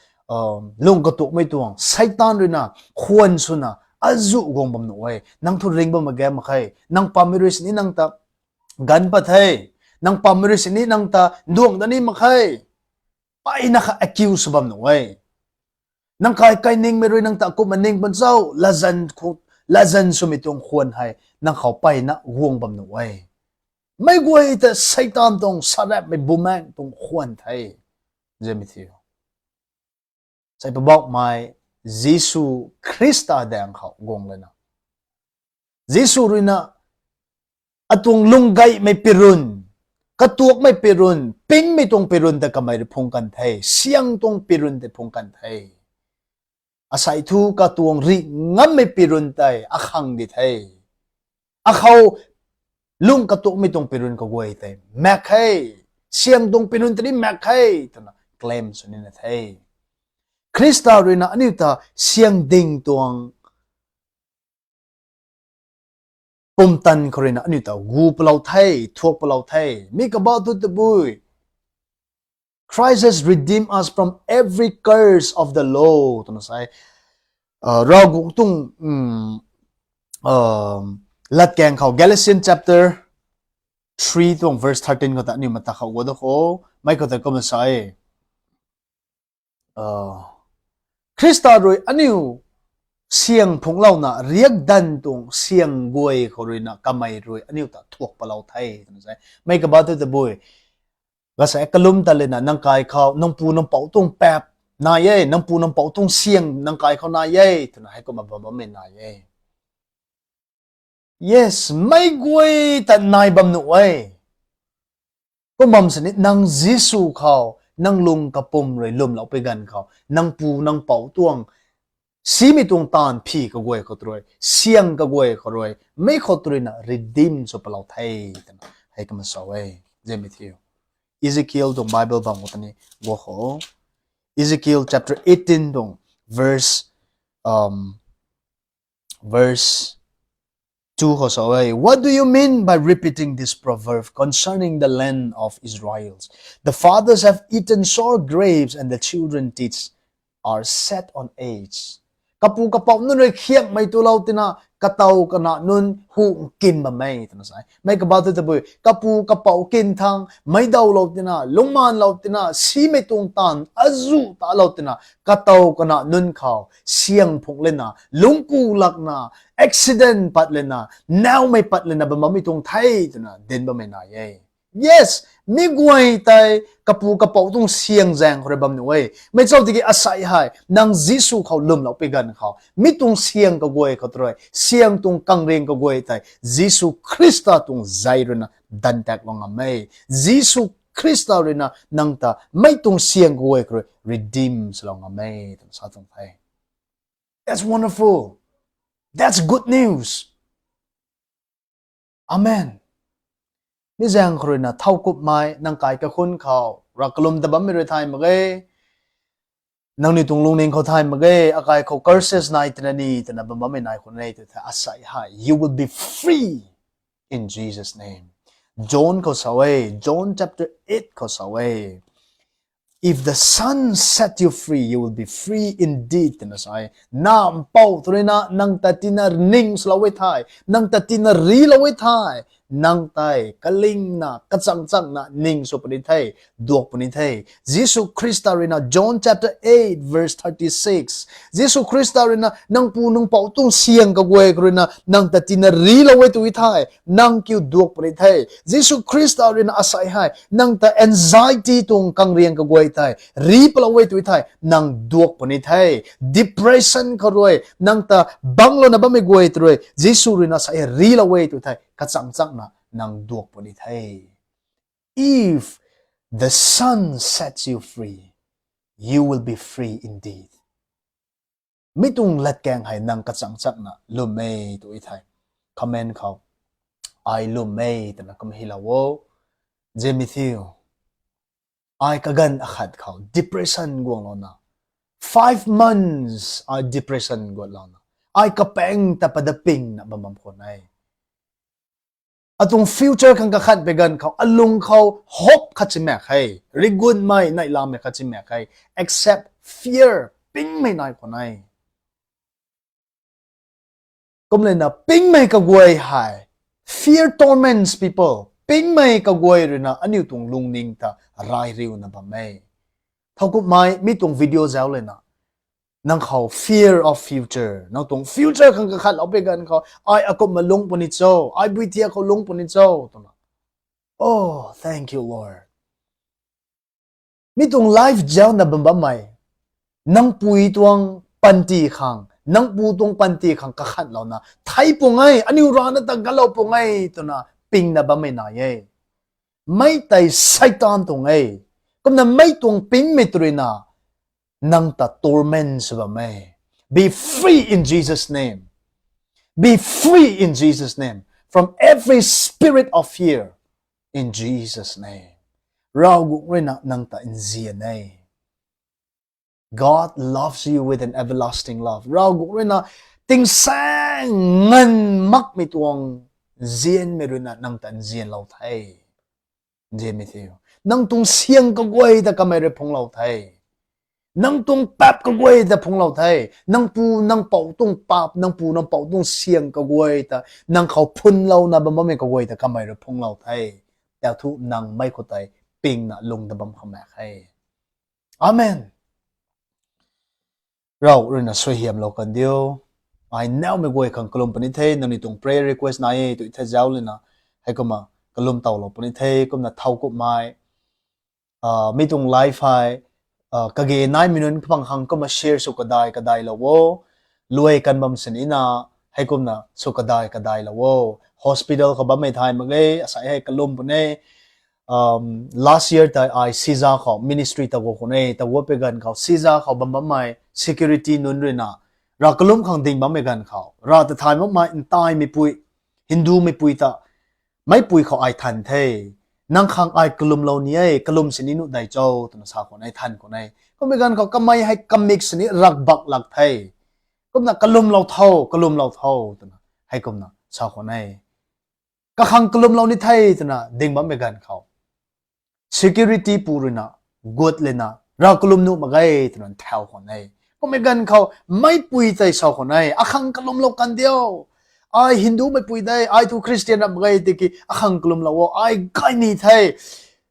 lung katuakmei tuang, Seitaan ruina khwan swna azuh guang bam nuh e. Nang thu ring bam mak ge mak khe. Nang pammei rui sini nang ta ganv pat the. Nang pammei rui sini nang ta nduang da ni mak khe. Mpeyna kha accuse bam nuh e. Nang kai kai ningmei rui nang ta kumna ning bam cho, latzan swmei tuang khwan hei nang khou mpeyna guang bam nuh e. Meic guay ta Seitaan tuang sarapmei bumaeng tuang khwan the. Zemei thiu. Sei Poubauhmei Jisu Khrista daeng khou guang lana, Jisu ruina atuang lunggaymei pirun, katuakmei pirun, pingmei tuang pirun ta kamei rui phung kan the, syang tuang pirun tei phung kan the. Asei thu katuang rih ngammei pirun tei akhang di the. Akhou lung katuakmei tuang pirun kaguay tei maek khe, syang tuang pirun tei ni maek khe, twna claim sw nina the. Khrista ruina aniu ta syang ding tuang pumtan khou ruina aniu ta gu palou the, thuak palou the. Mi kabah thu tabui, Christ has redeemed us from every curse of the law, twna sa e. Ravguangc tuang latkaeng khou Galatians chapter three tuang verse thirteen khou ta aniu mata khou guang da kho, mei khou ta kumna sa e. Khrista rui aniu syang phungclouna riakdanv tuang syang guay khou ruina kamei rui aniu ta thuak palou the, twna sa e. Mei kabah thu tabui, kasei kalum ta lana nang kai khou nang pu nang pouc tuang paap nai e, nang pu nang pouc tuang syang nang kai khou nai e, twna hei kumna bam bammei nai e. Yes, meic guay ta nai bam nuh e. Kum bam sini nang Jisu khou nang lung kapwm rui lwmlou pui ganv khou nang pu nang pouc tuang simei tuang taanv phi kaguay khou rui, syang kaguay khou rui, mei khou ruina redeem sw palou the, twna hei kumna sa e. Zemei thiu. Ezekiel tuang Bible bam khou ta ni guang kho. Ezekiel chapter eighteen tuang verse, um, verse two khou sa e, What do you mean by repeating this proverb concerning the land of Israel? The fathers have eaten sour grapes and the children's teeth are set on edge. Kapu kapouc nunc rui khiakmei tulou tina, katow kana nunc hu nkin bam e, twna sa e. Mei kabah thu tabui, kapu kapouc kin thang meic dawlou tina, lungcmaanlou tina, simei tuang taanv azuh talou tina, katow kana nunc khou syang phungc lana, lungcku lakna, accident pat lana, nowmei pat lana bam bammei tuang the, twna dinc bammei nai e. Yes, mi guay tei kapu kapouc tuang syang zaeng khou rui bam nuh e. Mei chau tiki asei hei nang Jisu khou lwmlou pui ganv khou mi tuang syang kaguay khou rui, syang tuang kangriang kaguay tei Jisu Khrista tuang zei ruina danv taklou ngam e. Jisu Khrista ruina nang ta mei tuang syang kaguay khou rui redeem swlou ngam e, twna sa tuang the. That's wonderful. That's good news. Amen. Mi zaeng khou ruina thowkumhmei nang kai kakhun khou rav kalum ta bammei rui thay mak ge. Nangniw tuang lungning khou thay mak ge, akai khou curses nai twna ni twna bam bammei nai khou ne tw the, asei hei you will be free in Jesus' name. John khou sa e, John chapter eight khou sa e, If the Son set you free, you will be free indeed, twna sa e. Nac Mpouh tw ruina nang ta tina ning swlou e thei, nang ta tina rilou e thei, nang tei kalingna kachangchangna ning sw puni the, duak puni the. Jisu Khrista ruina, John chapter eight verse thirty-six, Jisu Khrista ruina nang pu nang pouh tuang syang kaguay khou ruina nang ta tina rilou e tw thei, nang kiu duak puni the. Jisu Khrista ruina asei hei nang ta anxiety tuang kangriang kaguay tei ri palou e tw thei, nang duak puni the. Depression khou rui nang ta banglouna bammei guay tw rui Jisu ruina asei hei rilou e tw thei, kachangchangna nang duak puni the. If the Son sets you free, you will be free indeed. Mi tuang latkaeng hei nang kachangchangna lwm e tw thei, comment khou, ai lwm e twna kum hylou o. Zemei thiu, ai kaganv akhat khou depression guanglouna, five months ai depression guanglouna, ai kapaeng ta pada pingna bam bam khwan e. Atuang future khang kakhat pui ganv khou alung khou hope khat si maek khe, rigunmei neihlamei khat si maek khe, except fear, pingmei nai khwan e. Kumlana pingmei kaguay hei, fear torments people. Pingmei kaguay ruina aniu tuang lungning ta rai riuna bam e. Thowkumhmei mi tuang video zauc lana, nang khou fear of future, nang tuang future khang kakhatlou pui ganv khou, ai akumhna lung puni cho, ai bui thiak khou lung puni cho twna. Oh, thank you, Lord. Mi tuang life zaucna bam bammei, nang pui tuang panty khang, nang pu tuang panty khang kakhatlouna thei pung e, aniu rana ta galou pung e twna pingna bammei nai e. Mei tei Satan tuang e. Kumna mei tuang pingmei tw ruina nang ta torment sw bam e. Be free in Jesus' name. Be free in Jesus' name from every spirit of fear in Jesus' name. Ravguangc ruina nang ta nzian e. God loves you with an everlasting love. Ravguangc ruina tingsaeng nganv makmei tuang nzianmei ruina nang ta nzianlou the. Nzianmei the. Nang tuang syang kaguay ta kamei rui phunglou the. Nang tuang paap kaguay ta phunglou the. Nang pu nang pouc tuang paap, nang pu nang pouc tuang syang kaguay ta, nang khou phunlouna bam bammei kaguay ta kamei rui phunglou the. Tau thu nang mei khou tei pingna lung ta bam khang mak khe. Amen. Rav ruina suaihiamlou kan diu. Ai naumei guay khang kalum puni the, nangniw tuang prayer request nai e tw the zauc lana, heikumna kalum towlou puni the. Kumna thowkumhmei, mi tuang life hei, kage naimei nunc kapang khang kumna share sw kadai kadailou o. Luai kan bam sinina, heikumna sw kadai kadailou o. Hospital khou bammei thay mak ge, asei hei kalum puni. Last year tei ai Siza khou ministry taguak khou ne, taguak pui ganv khou Siza khou bam bammei security nunc ruina, Rav kalum khang ding bammei ganv khou, Rav ta thay makmei ntaimeipui, Hindumeipui ta, meipui khou ai than the. Nang khang ai kalumlou ni e, kalum sini nuh dei cho twna sa khwan e, than khwan e. Kummei ganv khou kamei hei kamik sini rakbak lak the. Kumna kalumlou tho, kalumlou tho twna heikumna sa khwan e. Kakhang kalumlou ni the twna ding bammei ganv khou, security pu ruina gut lana, Rav kalum nuh mak ge twna thau khwan e. Kummei ganv khou meipui tei sa khwan e, akhang kalumlou kan diu. Ai Hindumeipui de, ai thu Christian ram mak ge tiki akhang kalumlou o, ai gay ni the.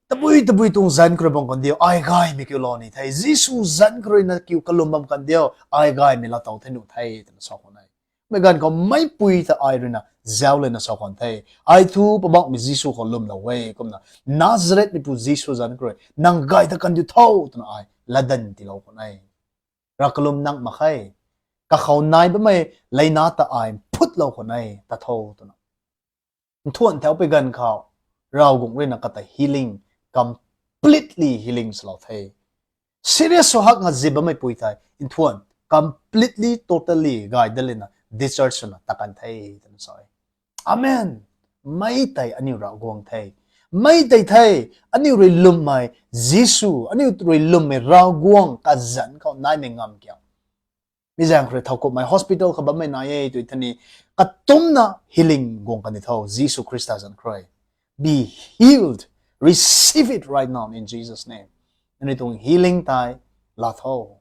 Tabui tabui tuang zanc khou rui bam kan diu, ai gaymei kiulou ni the. Jisu zanc khou ruina kiu kalum bam kan diu, ai gaymei laatow the nuh the twna sa khwan e. Mei ganv khou meipui ta ai ruina zauc lana sa khwan the. Ai thu Poubauhmei Jisu khou lwmlou e, kumna Nazaretmeipu Jisu zanc khou rui nang gay ta kan diu tho twna ai latdanv tiilou khwan e. Rav kalum nang mak khe. Kakhou nai bammei leina ta ai phutlou khwan e, ta tho twna. Nthuan thau pui ganv khou, Ravguangc ruina kata healing, completely healing salou the. Serious sw hak nga zip bammeipui tei nthuan completely, totally gay dat lana discharge swna ta kan the twna sa e. Amen. Mei tei aniu Ravguangc the. Mei tei the, aniu rui lwmmei Jisu, aniu rui lwmmei Ravguangc kazanc khou naimei ngam kiu. Mi zaeng khou rui thowkumhmei hospital khou bammei nai e tw thani, katumna healing guang kan di tho Jisu Khrista zanc khou rui. Be healed. Receive it right now in Jesus' name. Nangniw tuang healing tei laa tho.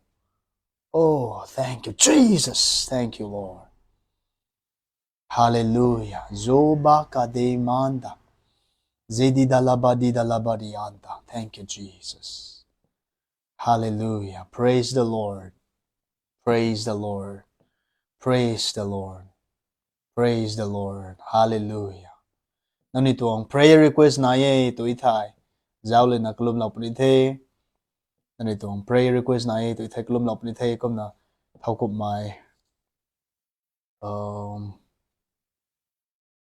Oh, thank you, Jesus. Thank you, Lord. Hallelujah. Zoba kademanda. Zedi dalabadi dalabadi anta. Thank you, Jesus. Hallelujah. Praise the Lord. Praise the Lord. Praise the Lord. Praise the Lord. Hallelujah. Nangniw tuang prayer request nai e tw thei, zauc lana kalumlou puni the. Nangniw tuang prayer request nai e tw thei kalumlou puni the, kumna thowkumhmei. Um,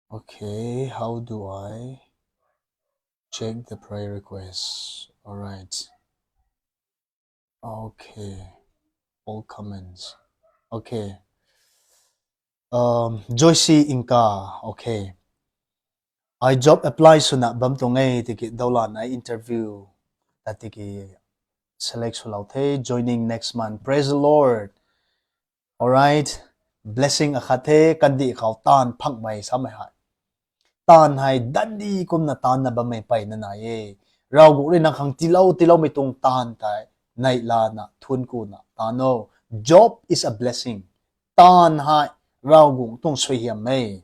okay, how do I check the prayer requests? All right. Okay. All comments. Okay. Um, Joyce Inka. Okay. Ai job apply swna bam tuang e, tiki daulan ai interview ta tiki select swlou the, joining next month. Praise the Lord. All right. Blessing akhat the, kandih khou taanv phangmei samei hei. Taanv hei dandi kumna taancna bammei mpeyna nai e. Ravguangc rui nang khang tiilou tiiloumei tuang taanv tei neihlana thuancku na taanv o. Job is a blessing. Taanv hei Ravguangc tuang suaihiam e.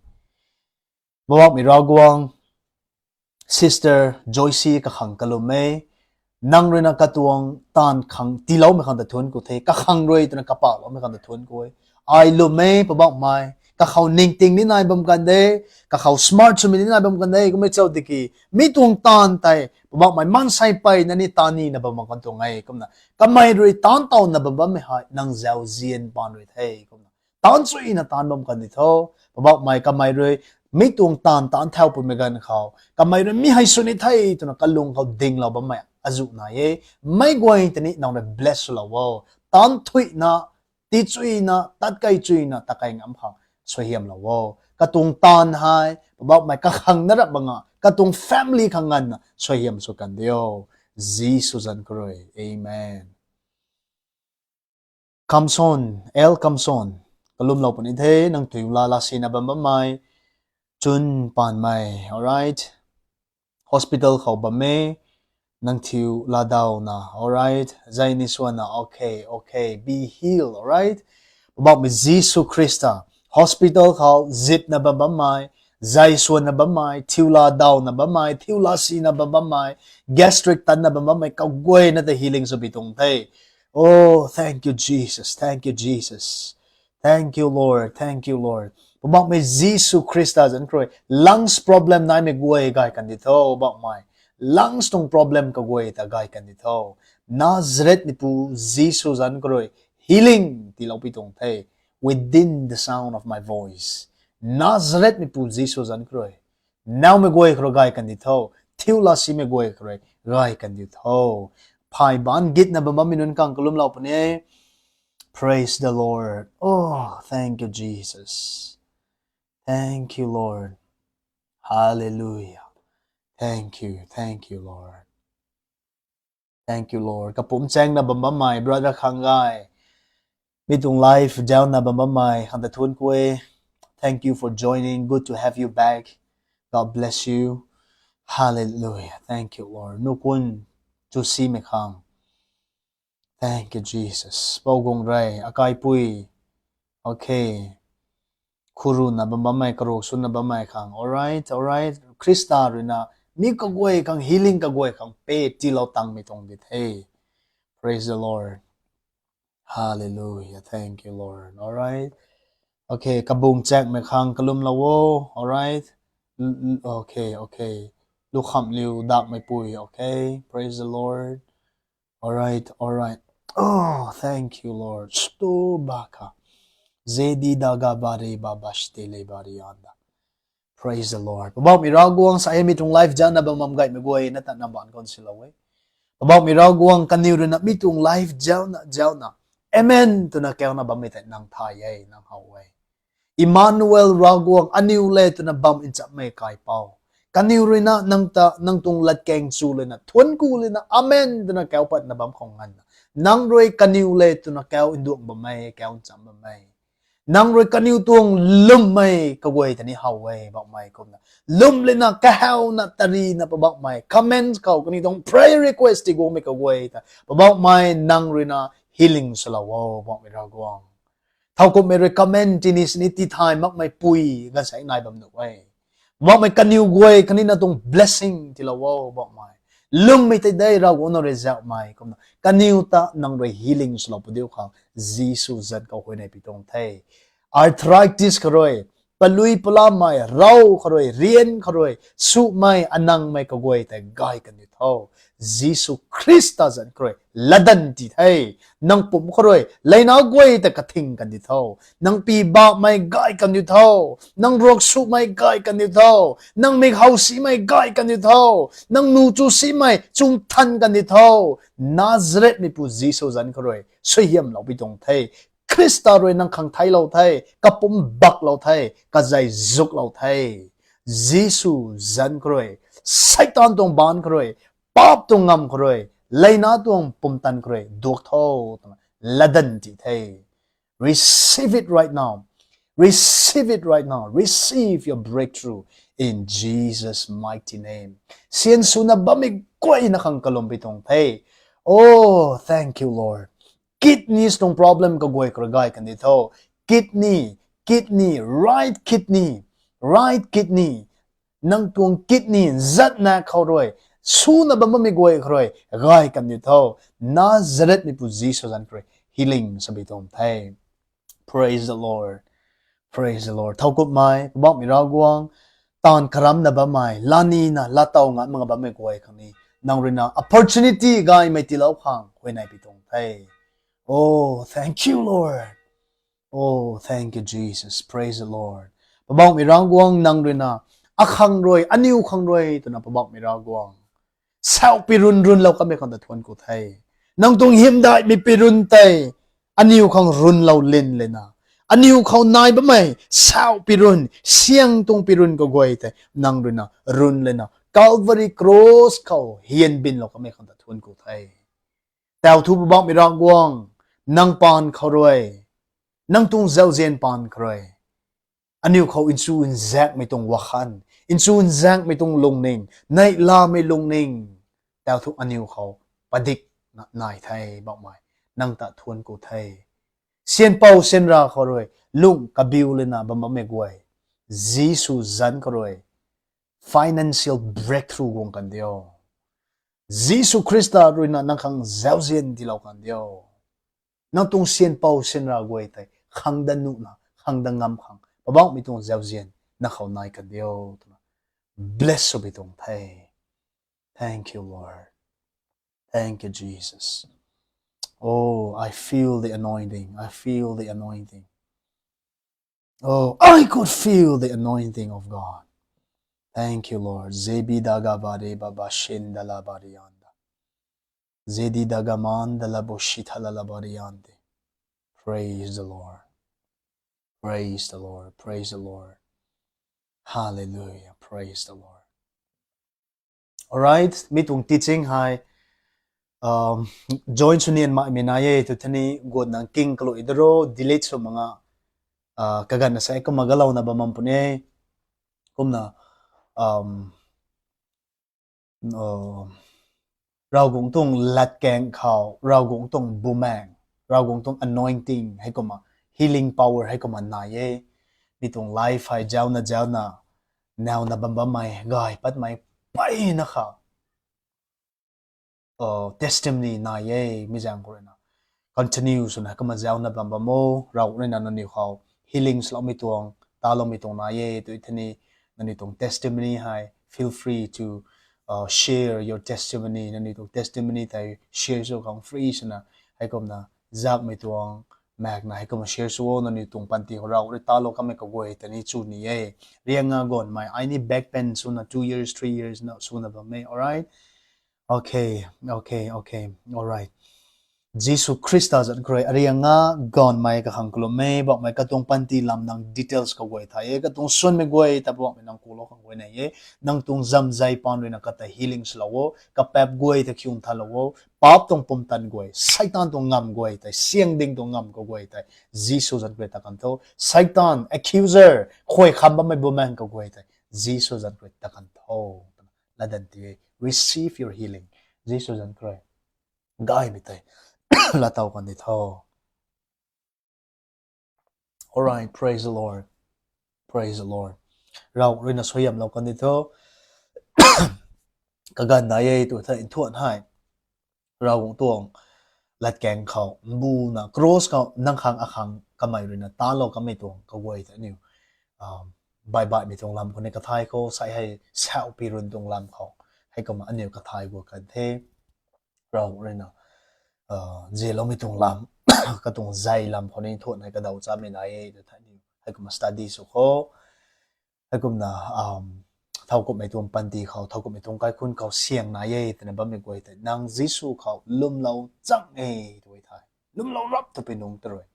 Poubauhmei Ravguangc, Sister Joyce kakhang kalum e. Nang rui na katuang taanv khang tiiloumei khang ta thuanc ku the, kakhang rui twna kapahloumei khang ta thuanc ku e. Ai lwm e, Poubauhmei, kakhou ningting ni nai bam kan de, kakhou smart swmei ni nai bam kan de, kummei chau tiki, mi tuang taanv tei, Poubauhmei, maansei peyna ni taanv nina bam kan tuang e, kumna. Kamei rui taanc tawna bam bammei hei, nang zauzian paan rui the, kumna. Taanc chuyna taanc bam kan di tho, Poubauhmei, kamei rui, mi tuang taanv taanc thau pumei ganv khou, kamei rui mi hei sw ni the, twna kalung khou dinglou bammei azuh nai e, meic guay ta ni nang rui bless swlou o, taanc thuina, tii chuyna, tat kei chuyna, ta kei ngam khang, suaihiamlou o. Katuang taanv hei, Poubauhmei, kakhang na rap banga, katuang family khang nganvna, suaihiam sw kan di o. Jisu zanc khou rui, amen. Kamson, L Kamson, kalumlou puni the, nang thiu laa laa sina bam bammei, chun paanmei, alright. Hospital khou bam e, nang thiu laa dauna, alright. Zai ni swanna, okay, okay, be healed, alright. Poubauhmei Jisu Khrista, hospital khou zipna bam bammei, zai swanna bammei, thiu laa dauna bammei, thiu laa sina bam bammei, gastric tanna bam bammei, kaguayna ta healing sw bi tuang the. Oh, thank you, Jesus. Thank you, Jesus. Thank you, Lord. Thank you, Lord. Poubauhmei Jisu Khrista zanc khou rui, lungs problem naimei guay gay kan di tho, Poubauhmei. Lungs tuang problem kaguay ta gay kan di tho. Nazareth meipu Jisu zanc khou rui, healing tiilou pi tuang the. Within the sound of my voice. Nazareth meipu Jisu zanc khou rui, naumei guay khou rui gay kan di tho. Thiu laa simei guay khou rui gay kan di tho. Phay baanc gitna bam bammei nunc khang kalumlou puni. Praise the Lord. Oh, thank you, Jesus. Thank you, Lord. Hallelujah. Thank you, thank you, Lord. Thank you, Lord. Kapumc chaengna bam bammei brother khang gay, mi tuang live zaucna bam bammei khang ta thuanc ku e. Thank you for joining. Good to have you back. God bless you. Hallelujah. Thank you, Lord. Nukun chu simei khang. Thank you, Jesus. Pou Guang Rey, akaipui. Okay. Khuruna bam bammei, karuk swna bammei khang. Alright, alright. Khrista rui na, mi kaguay khang, healing kaguay khang, pe tiilou tangmei tuang di the. Praise the Lord. Hallelujah. Thank you, Lord. Alright. Okay, kabung chakmei khang kalumlou o. Alright. L- l- Okay, okay. Lukhamliu dakmei pui. Okay. Praise the Lord. Alright, alright. Oh, thank you, Lord. Sto baka. Zedi daga bari babashte le bari anda. Praise the Lord. Poubauhmei Ravguangc, sa e mi tuang live zaucna bam bam gaymei guay na ta na baan kan silou e. Poubauhmei Ravguangc, kaniw rui na mi tuang live zaucna zaucna, amen twna kauna bammei tei nang thay e, nang how e. Emmanuel Ravguangc, aniw le twna bam nchamhmei kaipouc. Kaniw rui na nang ta, nang tuang latkaeng chu le na, thuanc ku le na, amen twna kau patna bam khou nganvna, nang rui kaniw le twna kau nduang bammei, kau ncham bammei. Nang rui kaniw tuang lwmmei kaguay ta ni how e, Poubauhmei, kumna. Lwm le na, kahawna, tarina, Poubauhmei. Comments khou kaniw tuang prayer request tiguangmei kaguay ta, Poubauhmei, nang rui na healing swlou o, Poubauhmei Ravguangc. Thowkumhmei rui comment tini sini tithay makmei pui ganv sa nai bam nuh e. Poubauhmei, kaniw guay khatni na tuang blessing tiilou o, Poubauhmei. Lwmmei tei de Ravguangc, nang rui zauhmei kumna. Kaniw ta nang rui healing swlou pu diu khang Jisu zanc khou huayney pi tuang the. Arthritis khou rui, palui palamei, rau khou rui, rian khou rui, sumei, anangmei kaguay tei gay kan di tho. Jisu Khrista zanc khou rui latdanv ti the. Nang pumc khou rui leina guay ta kathing kan di tho. Nang pi bapmei gay kan di tho. Nang ruak sumei gay kan di tho. Nang mik how simei gay kan di tho. Nang nu chu simei chungthan kan di tho. Nazareth meipu Jisu zanc khou rui suaihiamlou pi tuang the. Khrista rui nang khang theilou the, kapumc baklou the, kazei zuklou the. Jisu zanc khou rui, Seitaan tuang baanc khou rui, paap tuang ngamv khou rui, leina tuang pumtan khou rui duak tho, twna latdanv ti the. Receive it right now. Receive it right now. Receive your breakthrough in Jesus' mighty name. Syan swna bammei guay na khang kalum pi tuang the. Oh, thank you, Lord. Kidneys tuang problem kaguay khou rui gay kan di tho. Kidney, kidney, right kidney, right kidney, nang tuang kidney zatna khou rui, suna bam bammei guay khou rui gay kan diu tho. Nazareth meipu Jisu zanc khou rui healing sa bi tuang the. Praise the Lord. Praise the Lord. Thowkumhmei, Poubauhmei Ravguangc, taanv karamna bammei, lanina, lattow ngat mak bammei guay khang ni, nang ruina opportunity gaymei tiilou khang huayney pi tuang the. Oh, thank you, Lord. Oh, thank you, Jesus. Praise the Lord. Poubauhmei Ravguangc, nang ruina, akhang rui, aniu khang rui twna Poubauhmei Ravguangc, saupi run runlou kamei khang ta thuanc ku the. Nang tuang hymdaihmei pi run tei, aniu khang runlou lin lena, aniu khou nai bammei saupi run, syang tuang pi run kaguay tei nang ruina run lena, Calvary Cross khou hianbinlou kamei khang ta thuanc ku the. Tau thu Poubauhmei Ravguangc, nang paan khou rui, nang tuang zauzian paan khou rui, aniu khou nchu nzaekmei tuang wakhan, nchu nzaekmei tuang lungning, neihlamei lungning, tau thu aniu khou padikna nai the, Poubauhmei, nang ta thuanc ku the. Syanpou syanra khou rui lung kabiu lana bam bammei guay, Jisu zanc khou rui financial breakthrough guang kan diu. Jisu Khrista ruina nang khang zauzian tiilou kan diu. Nang tuang syanpou syanra guay tei khang dat nuhna, khang dat ngam khang, Poubauhmei tuang zauzian nang khou nai kan diu twna bless sw bi tuang the. Thank you, Lord. Thank you, Jesus. Oh, I feel the anointing. I feel the anointing. Oh, I could feel the anointing of God. Thank you, Lord. Zebi daga bari baba shin dala bari anda. Zedi daga man dala boshi thala la bari ande. Praise the Lord. Praise the Lord. Praise the Lord. Hallelujah. Praise the Lord. Alright, mi tuang teaching hei, um, join sw nian mai mi nai e, tu thani guat nang king kalui daro, delete sw manga, uh, kaganv na sa e, kumna galouna bam mam puni e, kumna, um, uh, Ravguangc tuang latkaeng khou, Ravguangc tuang bumaeng, Ravguangc tuang anointing, heikumna healing power, heikumna nai e. Mi tuang life hei zauna zauna, nauna bam bammei, gay patmei, mpeyna kha, uh, testimony nai e, mi zaeng khou ruina. Continue swna kumna zauna bam bam o, Ravguangc ruina nangniw khou healing swloumei tuang, taloumei tuang nai e, tu thani nangniw tuang testimony hei, feel free to, uh, share your testimony, nangniw tuang testimony tei share sw khang free swna, heikumna zakmei tuang, maekna heikumna share sw o, nangniw tuang panty khou Ravguangc rui talou kamei kaguay tei ni chu ni e. Rianga gaanvmei, ai ni back pain swna two years, three years na swna bammei, alright? Okay, okay, okay, alright. Jisu Khrista zanc khou rui arianga gaanvmei kakhang kalum e, bakmei katuang panty lam nang details kaguay thay e, katuang suanmei guay ta bakmei nang kulou khang guay nai e, nang tuang zamzai paan ruina kata healing swlou o, kapaap guay ta khiung thalou o, paap tuang pumtan guay, Satan tuang ngam guay tei, syang ding tuang ngam kaguay tei, Jisu zanc khou rui ta kan tho, Satan, accuser, khuay kham bammei bumaeng kaguay tei, Jisu zanc khou rui ta kan tho. Latdanv ti e, receive your healing. Jisu zanc khou rui gaymei tei laatow kan di tho. Alright, praise the Lord. Praise the Lord. Ravguangc ruina suaihiamlou kan di tho. Kaganv nai e tu thei nthuan hei, Ravguangc tuang latkaeng khou mbuna cross khou nang khang akhang kamei ruina talou kamei tuang kaguay tei aniu, um, baih baihmei tuang lam khou ni kathay khou, sai hei saupi run tuang lam khou, heikumna aniu kathay guay kan the. Ravguangc ruina, uh, zialoumei tuang lam, katuang zei lam khou ni nthuan hei kadaw chamei nai e tu thei aniu heikumna study sw khou, heikumna, um, thowkumhmei tuang panty khou, thowkumhmei tuang kaikhunc khou syang nai e twna bammei guay tei, nang Jisu khou lwmlou chang e tu e thei, lwmlou rap tu pi nungc ta rui,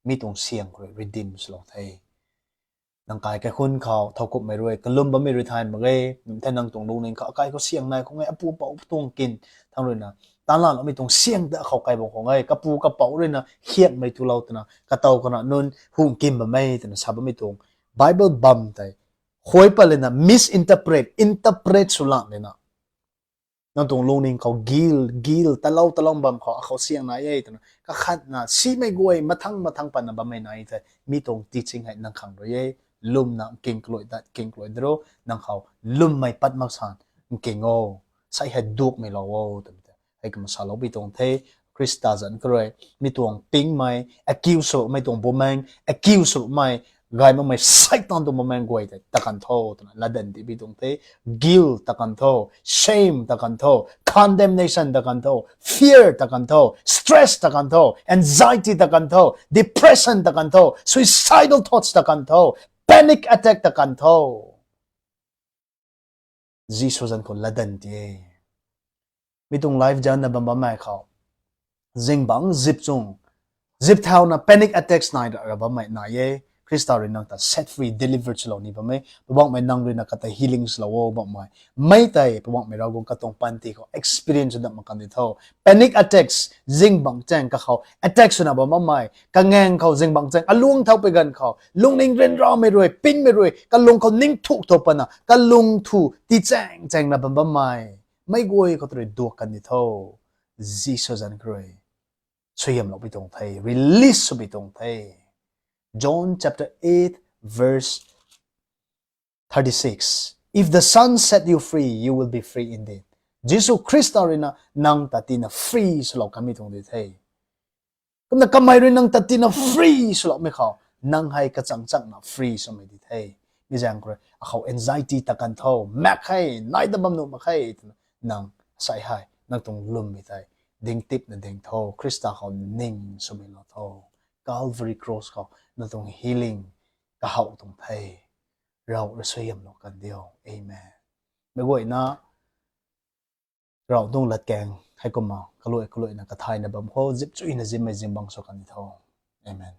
mi tuang syang khou rui redeem swlou the. Nang kai kaikhunc khou thowkumhmei rui kalum bammei rui thay mak ge, nthei nang tuang lungning khou akai khou syang nai khou nge, apu apou tuang kin thang ruina, talanloumei tuang syang ta khou kai bam khou nge, kapu kapouc ruina khiakmei tulou twna, katow kana nunc hung kim bammei twna sa bammei tuang Bible bam tei, khuay pat lana misinterpret, interpret sw lak lana, Nang tuang lungning khou guilt, guilt, talou talou bam khou, akhou siang nai e twna kakhatna simei guay mathang mathang patna bammei nai the. Mi tuang teaching hei nang khang rui e. Lwmna nking kalui dat, nking kalui daro, nang khou lwmmei pat mak san nking o. Sei hei duakmei lou o twmei tei hei kumna salou pui tuang the. Khrista zanc kha rui mi tuang pingmei, accuse swmei tuang bumaeng, accuse swmei, gay makmei Satan tuang bumaeng guay tei takan tho twna latdanv tipui tuang the. Guilt takan tho, shame takan tho, condemnation takan tho, fear takan tho, stress takan tho, anxiety takan tho, depression takan tho, suicidal thoughts takan tho, panic attack takan tho. Jisu zanc khou latdanv ti e. Mi tuang life zanna bam bammei khou zingbangc zip chung, zip thauna panic attacks nai ra, ra bammei nai e. Khrista rui nang ta set free, deliver swlou ni bam e. Poubauhmei nang rui na kata healing swlou o bammei. Mei tei Poubauhmei Ravguangc katuang panty khou experience sw dam mak kan di tho. Panic attacks, zingbangc chaeng kakhou attack swna bam bammei, kangaeng khou zingbangc chaeng aluang thau pui ganv khou lungning ryanramei rui, pingmei rui kalung khou ningthuk thau pana kalung thu tichaeng chaengna bam bammei, meic guay khou ta rui duak kan di tho. Jisu zanc kha rui suaihiamlou pui tuang the, release sw pui tuang the. John chapter eight verse thirty-six. If the Son set you free, you will be free indeed. Jisu Khrista rui na nang ta tina free swlou kanmei tuang di the. Kumna kamei rui nang ta tina free swloumei khou nang hei kachang chakna free swmei di the. Mi zaeng kha rui akhou anxiety takan tho, mak khe, nai ta bam nuh mak khe twna nang sei hei nang tuang lwmmei tei dingtipna ding tho. Khrista khou ning swmei lou tho. Calvary Cross khou nang tuang healing kahow tuang the. Rav rui suaihiamlou kan diu. Amen. Meic guayna Rav tuang latkaeng hei kumna kalui kaluina kathayna bam khou zip chuina zimmei zingbangc sw kan di tho. Amen.